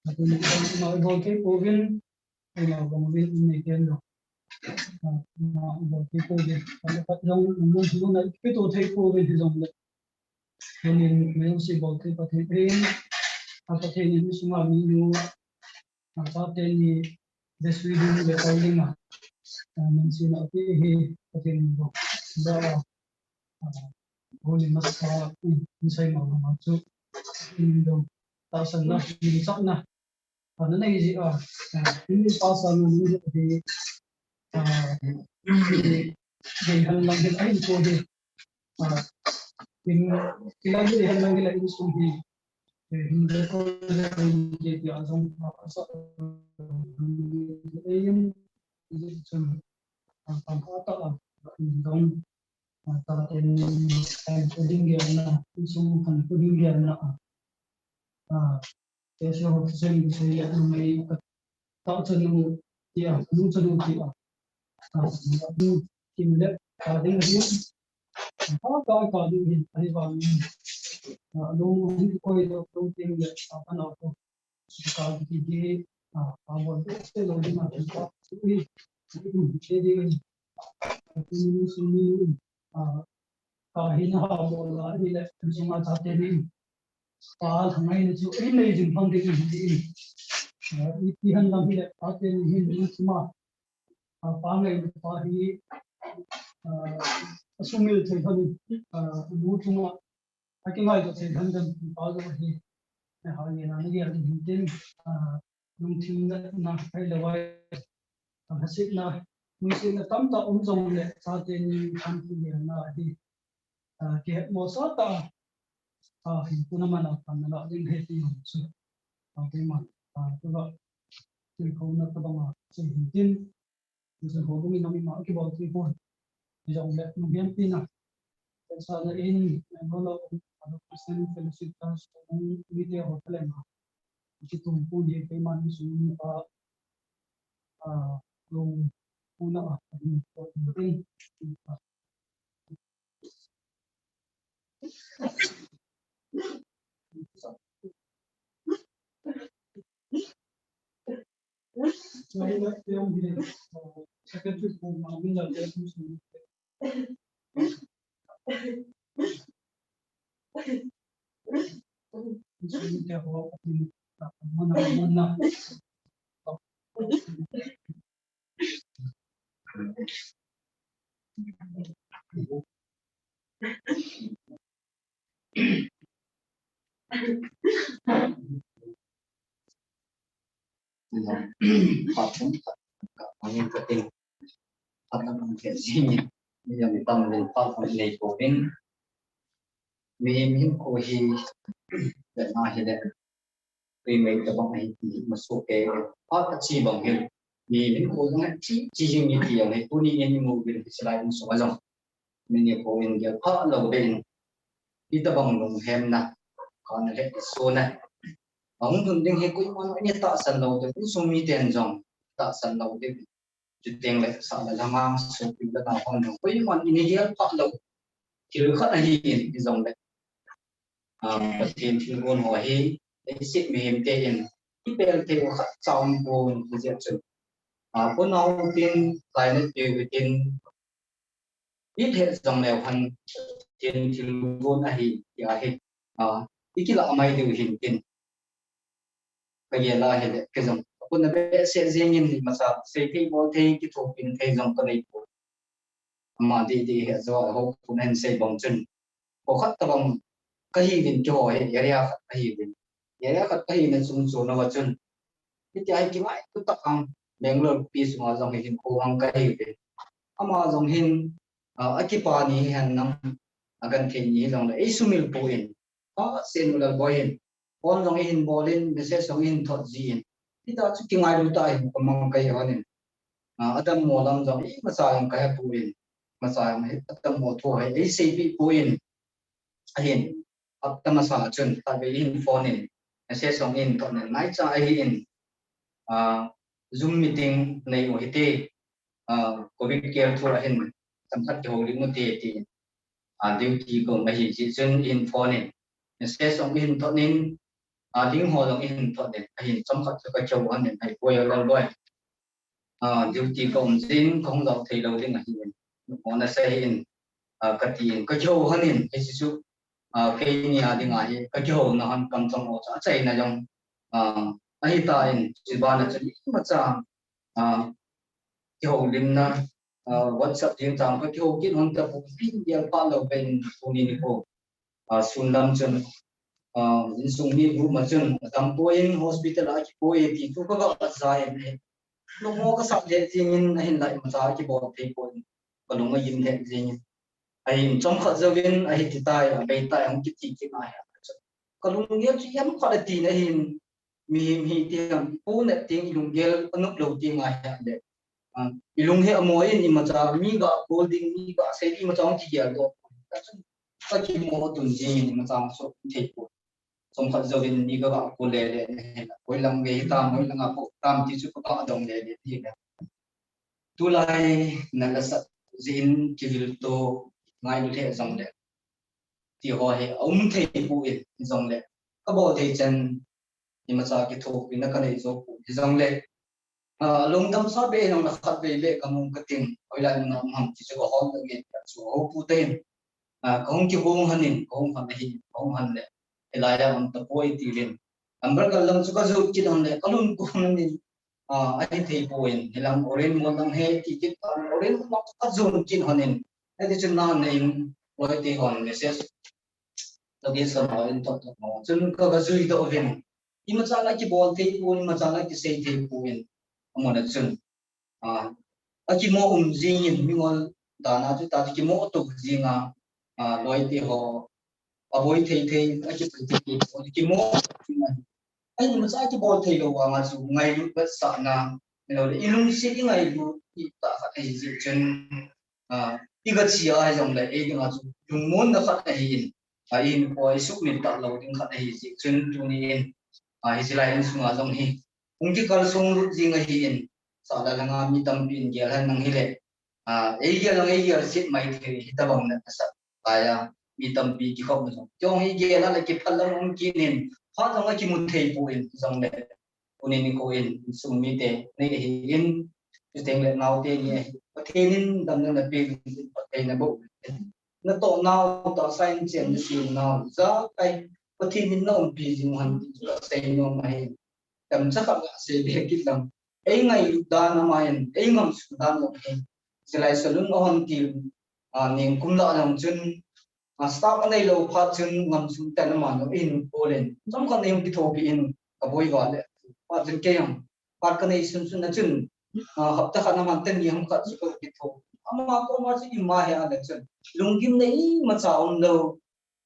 a ti mu in ma bol thei pouvin, ma bol vin in nei ken lo. Ah, ma bol thei pouvin, a le pat jong, mun su na, pi to thei pouvin hi jong le. Tunin, ma jong si bol thei Pathen in, a Pathen in sunga mi nu, a, chate ni Jesui ding le koi ding a, a, min sin a ti hi Pathen in bol. Da, a, a, bol ni masa, um, in sai ma ma chu, in dong, tahsan na, in sak na, a, na nei ji a, a, in tahsan na ni hi, a, dei han lang hin a hin ko hi. Ah, in, in lang hi, han lang hi la in sum hi. Eh, hin de ko de ko in de ti a jong a sa. Eh, in, in sum. Ah, pam pa ta a, in dong. Ah, ta ten, eh, ko ding ge na, in sum kan ko ding ge na. Ah, Te se ho sen se ya no mai ka ta chan no ti a, no chan no ti a. Ka no ti le ka ding ni. Ka ka ka ding ni ai ba ni. A no ni ko i do to ting le a ka na ko. Ka ti ki a a bo se lo ni ma ka ti ni. Ti ni ni. Ah, ka hin ha mo la hi le, sunga chate ni. Pa thangai na chu, ei nei jing phang ding hi. Ah, i ti han lam hi le, pa te ni hin ni suma. Ah, pa ngai pa hi, ah, a sumil thei han, ah, bu chunga, a kingai to thei han dan pa jo hi. Na ha ni na ni ya ni tin, ah, lungthim na, na hai le vai. Hasetna, lungsetna tamtah um jong le, chate ni thanpui lelna hi, ah, kihet mo sa ta, ah, hinkho na man a pan na la ding he ti jong chu. Ah, keiman, ah, tua, tilkhouna tabang a, chu hin tin, chu ho bang in nami ma kibol thei pon. Jong le, nung hiam pi na, sa na in, member lo, ah, Christian Fellowship ta, so, mi te ho ta le ma. Ki tum pu ni keiman mi sung ni pa, ah, lung pu na a, ni ko ni. China yung, ah, secretary pu ma, mi na le, mi sung ni. Pathen, Pathen, Pathen, Pathen, Pathen, Pathen, Pathen, Mihem hinkho hi, vena hile, tui mei tabang ahi ti hi masuk e, phat achi bang hin, mihem hinkho jong achi, chi jing ni ti jong hi, tuni in imu uvin hiche lai insung a jong. Mihem hinkho in gel pha lou ding in, hitabang lunghemna, kana le sona. Ahung lhun ding hi koiman in tahsan lou ding, insung miten jong tahsan lou ding. Chuteng le sa le langa, sopi le nao hon jong koiman in gel pha lou. Thil khat ahi in, ijong le. Ah, Pathen thilgon ho hi, leiset mihem te in, ipel thei u khat cha um pon, hijeh chun. Ah, ko nao tin, lainat peh u tin, i lheh jong leu hen, Pathen thilgon ahi, tia hi, ah, i kilah mai diu hin tin. Ka gel a hile, kei jong, ka puna behseh jeng in, masa, sei thei bol thei, kithopin thei jong ka nei poi. Ama didi hi, ajo, aho, puna hin sei bang chun. Ko khat tabang, ka hi vin kiho hi, area khat ka hi vin. Area khat ka hi na chung chu na va chun. Hiti a hi kingaito tah ang, Bangalore pi sunga jong hi hinkho ang ka hi vin. Ama jong hin, ah, a kipa ni hi hen nang, a genthei ni hi jong le, ei sumil pon. Ah, Sen U Lalboi hin. Phone jong eihin bol in, message jong eihin thot ji in. Hita chu kingailu tah in, ka mang ka hi hon in. Ah, adammo lam jong, ei masa jong ka he pon. Masa jong hi, adammo thu hi, ei seipeh pon. Ahin, hapta masa chun, tahbeh in phone in, message jong in, thot in, naicha ahi in. Ah, Zoom meeting nei u hite, ah, covid care thu ahin, chomkhat kihoulim u hite, ti, ah, duty kaum ahi jeh chun eihin phone in, message jong eihin thot in, ah, link ho jong eihin thot in, ahin chomkhat chu kakihou hon in, ahipoi loi loi. Ah, duty kaum jeh in kahung jao thei lou ding ahi in. Mo nasei in, ah, kati in, kakihou hon in, hiche chu, ah, keini a dinga hi, kakihou na hon kamchang ho chu, achaina jong, ah, ahitan, chubana chun imacha, ah, kihoulimna, ah, WhatsApp ding chang kakihou kit hon tapon, hin gel pha lou pen tuni nikho. Ah, sun lam chun, ah, insung mi group ma chun, adam poi in hospital a kipoi ti thu kaga ja in, lungmong kasat lheh jeng in, ahinla imacha kibol thei poi, kalung agim lheh jeng in. Ahin chomkhat jouvin, ahi ti tai, abei tai, hung kiti kit ahi. Kalunggel chu ijem khat ati na hin, mihem hi ti ham, ipu nep teng ilunggel anop lou teng ahi le. Ah, ilung hi amo in imacha mi ga call ding, mi ga sei ding imacha hung kigel doh. Kachun kakimo tun jeng in imacha so thei poi. Chomkhat jouvin mi ga call le le na hin. Hoilang ve hitam, hoilang a po tam ti chu ka dong le le ti le. Tulai na la sa jin kivil to ngailu lheh jong le. Ti ho hi aum thei poi jong le. Kabol thei chan imacha kithopina kanei jou poi jong le. Ah, lungdam sa be jong le khat vei le kamu kating. Hoilai mun a um ham ti chu kahol le nge chu ho pu te. Ah, kahung kihung hon in, kahung hon ahi, kahung hon le. Hilai a um tapoi ti uvin. Number kal lang chu kajot kit hon le, kalung kong hon in. Ah, ahi thei poi in, hilang Orange Mall lang hi ti kit, ah, Orange Mall kajot kit hon in. Hiti chun na nei in, loi te hon message. Tagi sa ma in to to ma. Chun ka, kajui doh uvin. Imacha la kibol thei poi, imacha la kisei thei poi in. Amuna chun. Ah, akimo um jing in, mingol dan a chu ta kimo to jing a, ah, loi te ho, aboi thei thei, akipui thei thei, kimo jing a. Ai, imacha kibol thei lou vang a chu ngailut vetsahna, lou le, ilungset ingailut, itah khat ahi jeh chun, ah, iga chi a hi jong le, ei dinga chu lungmonna khat ahi in, ah, ihinkho isukmil talou ding khat ahi jeh chun tuni in, ah, hiche lai insung a jong hi, hung kikalsong lut jing ahi in, sahlah langa mi tampi in gel hen nang hile, ah, ei gel nang ei gel set mai thei hi tabang na sa. Aya, mi tampi kikhop na jong. Jong hi gel a le kiphal lam um kit in, phat jong akimu thei poi in, jong le. Tuni nikho in, insung mite, nei ahi in, chuteng le naote ni ahi. Pathen in damna napeh in, Pathen na bou. Natoh nau, tahsa in chen nasem nau, jakai, Pathen in na umpi jing u hen, kasei nom ahi. Tamcha khat la sei be kit lang. Ei ngailut dan ama in, ei ngamsung dan jong hi. Chulai salon ahon til, ah, ningkum lah jong chun, ah, staff anei lou phat chun ngamsung tan ama jong in kolin. Chomkhat nei hung kithopi in, kaboi vale. Phat chun kei jong, phat kanei sunsun na chun, ah, hapta khat na man ten ni ham khat chu kakitho. Ama koma chu ima he a le chun. Lunggimna imacha um lou.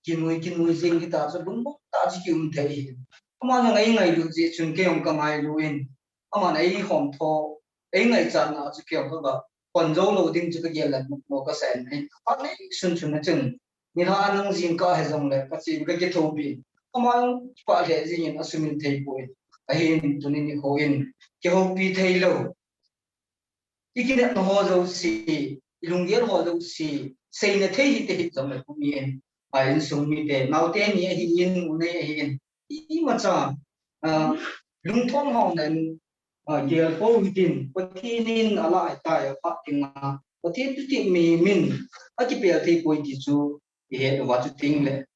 Kinui, kinui jing hita chu lungmong tah chu kium thei hi. Aman jong ei ngailut jeh chun kei jong ka ngailu in. Aman ei hom tho, ei ngaichatna chu kei jong ka, ka pon jou lou ding chu ka gel le mo ka sa in. Phat nei sunsun na chun. Nilhah a nung jingkah hi jong le, ka chen ka kithopi. Aman jong kipah lheh jing in asumil thei poi. Ahin tuni nikho in. Kihoupi thei lou. Ikinepna ho jouse, ilunggel ho jouse, seina thei hite hih jong le pu mi in, a insung mite, naote ni ahi in, u nei ahi in, imacha, ah, lungthom ho nen, ah, gel pou hitin, Pathen in ala ahitai aphat dinga, Pathen tu ti mi min, akipel thei poi ti chu, ihet uva chuteng le,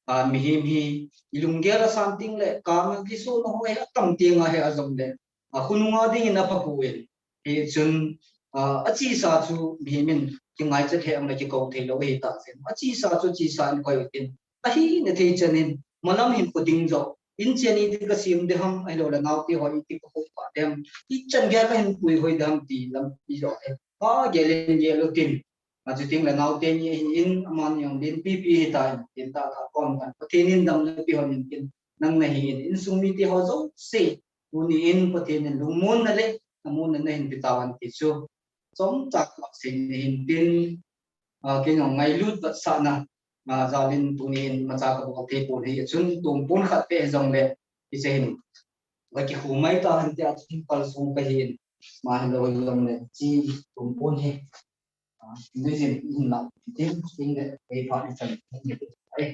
ah, mihem hi, ilunggel asan teng le, kama kiso na ho hi atam teng ahi a jong le, ah, khonung a ding in apha poi. Hichun, ah, achesa chu mihem in, kingaichat lheh ang le kikou thei lou ahi tah jeh in. Achesa chu chesa in koi u tin. Ahina thei chan in, malam hin kho ding jo. In chen iti kasem ding ham, ahilou le naote ho iti kakou pha ding ham. Ichan gei a kahin puihoi ding ham ti lampi jo ahi. Ka gel in gel u tin. Achuteng le naote ni ahi in, amani jong lenpi pi hita in, tin tah a kon tan. Pathen in damna pe hon in tin, nang nahi in, insung mite ho jouse, tuni in Pathen in lungmonna le, namonna nahin pe tauvin ti chu. Chomcha ka sei nahin tin, ah, kei jong ngailut vetsahna, ah, jal in tuni in imacha kabol thei pon ahi, chun tumpun khat pe jong le, hiche hin, va kikhumai ta hen tia chun kalsong kahi in, Ma hi lo jong le chi tum pon hi. Ah, ni jin in la tin tin le ei pha ni chan ni le. Ai.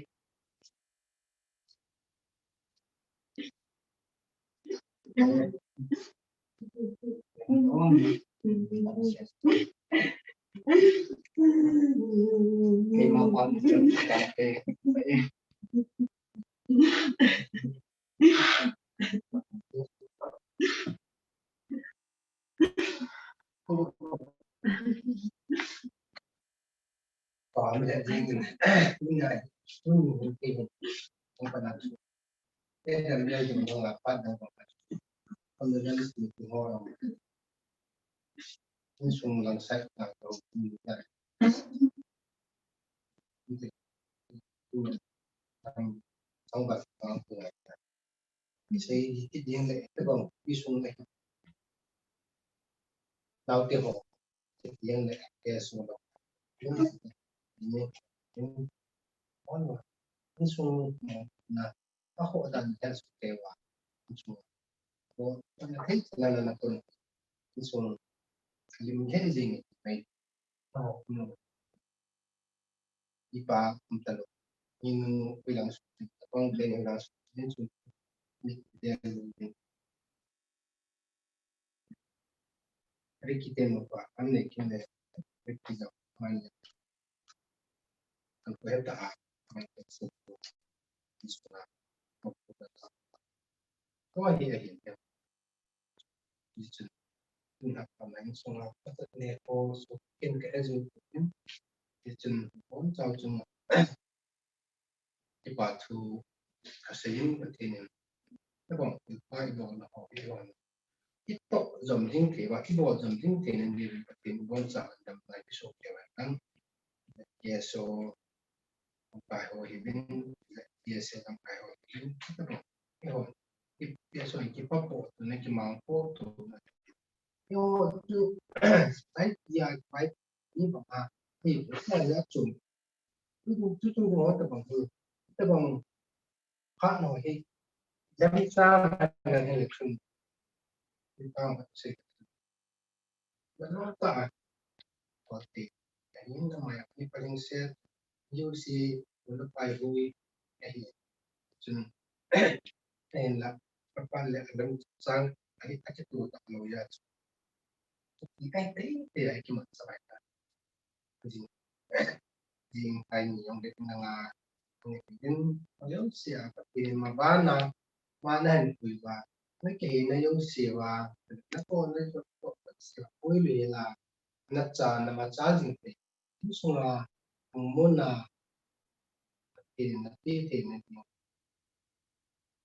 Sei di ti ding le, te bang, i sung le. Nau te ho, ti ding le, ke sung lo. Ni, ni, on, ni sung na, a ho dan ke su ke wa. Ni sung. Ko, na thei na na na ko. Ni sung. Lim he jing mai. Oh, no. Ipa, um, talo. Inu, ilang su, pang, den, ilang su, den, su, ni, den, den. Riki, den, pa, am, ne, kin, ne, riki, ja, man, ne. Ang, ko, heta, ha, man, ne, su, su, su, na, ko, ko, ko, ko, hi, hi, hi. Tichun, tun a pa mai sunga, pata ne ko su ken ka ezu ken. Tichun, bon chau chunga, ipa thu ka seiyin Pathen in, na bang, ipa i lo na ho, i lo na. I to jom ding thei va, i bo jom ding thei na ni Pathen bon chau dam lai ki so ke va kan. Ke so, lamkai ho hi vin, K S A lamkai ho hi vin, eiho, K S A ho hi kipa po tu na, kimang po tu na. Eiho tu, ai, ya, ai, ni pa ha, ni pa ha ya chun. Tu, tu, tu, tu, ho ta bang tu, ta bang, ha no hi, ya mi sa na ni le chun. Ni pa ha se. Nalung ta a, kote. Ahin na maya ni paling set, U C, wala pai hui, ahi. Chun, ahin la, kapal le alam sang, ahi, akitu ta lo ya. Chun, i kai te, te, ai ki mat sa bai ta. Jing, jing kai ni yong de na nga, ni din, yo sia, pati ma ba na, ma na hin kui ba, na ke na yo sia ba, na ko na ko ko sia kui le la, na cha, na ma cha jing te, tu sunga, ang mo na, pati na ti te na ni,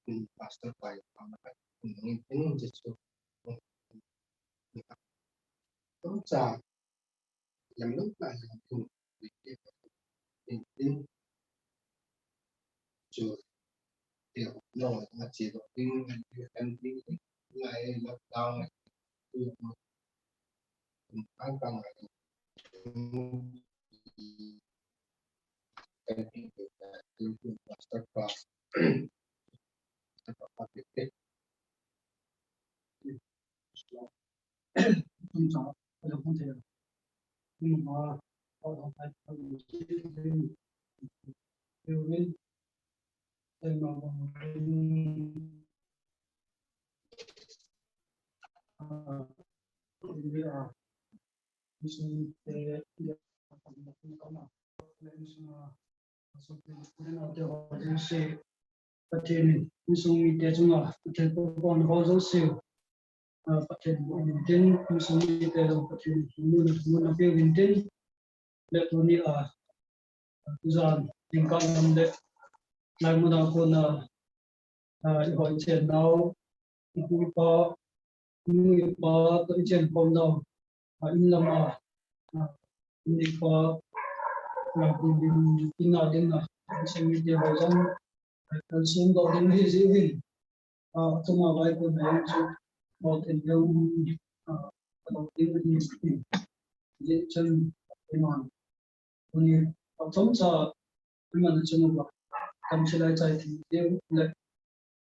ni pastor pai, pa ma ka, ni ni ni Jesu, ni ka, tu cha, Lam lou pa lam thum, tin, tin, chu, te, no, ma che do, tin, an, an, tin, lai, lockdown, tin, an, an, an, tin, tin, tin, master class, master class, tin, tin. Pathen in insung mite chunga thilpha pon ho jouse, ah, Pathen in tin, insung mite jong Pathen in mun, mun a peh uvin tin, le tuni a, ah, tujan, jingkah lam le, lai mun a kona, ah, i hoi chen nau, i pu i pa, nu i pa, toh i chen khom nau, ah, in lam a, ah, nu i pa, ah, din, din, din a, din a, insung mite ho jong, ah, kalson doh ding ahi jeh in, ah, tuma vai ko na chu, ah, ten deu, ah, ka lo ding ahi jeh in, jeh chun, iman, tuni, ah, chomcha, iman a chun uva, kam chilai chai thei deu le,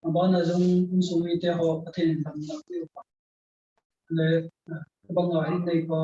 abana jong insung mite ho Pathen in damna peh uva. le, ah, banga hin neipa,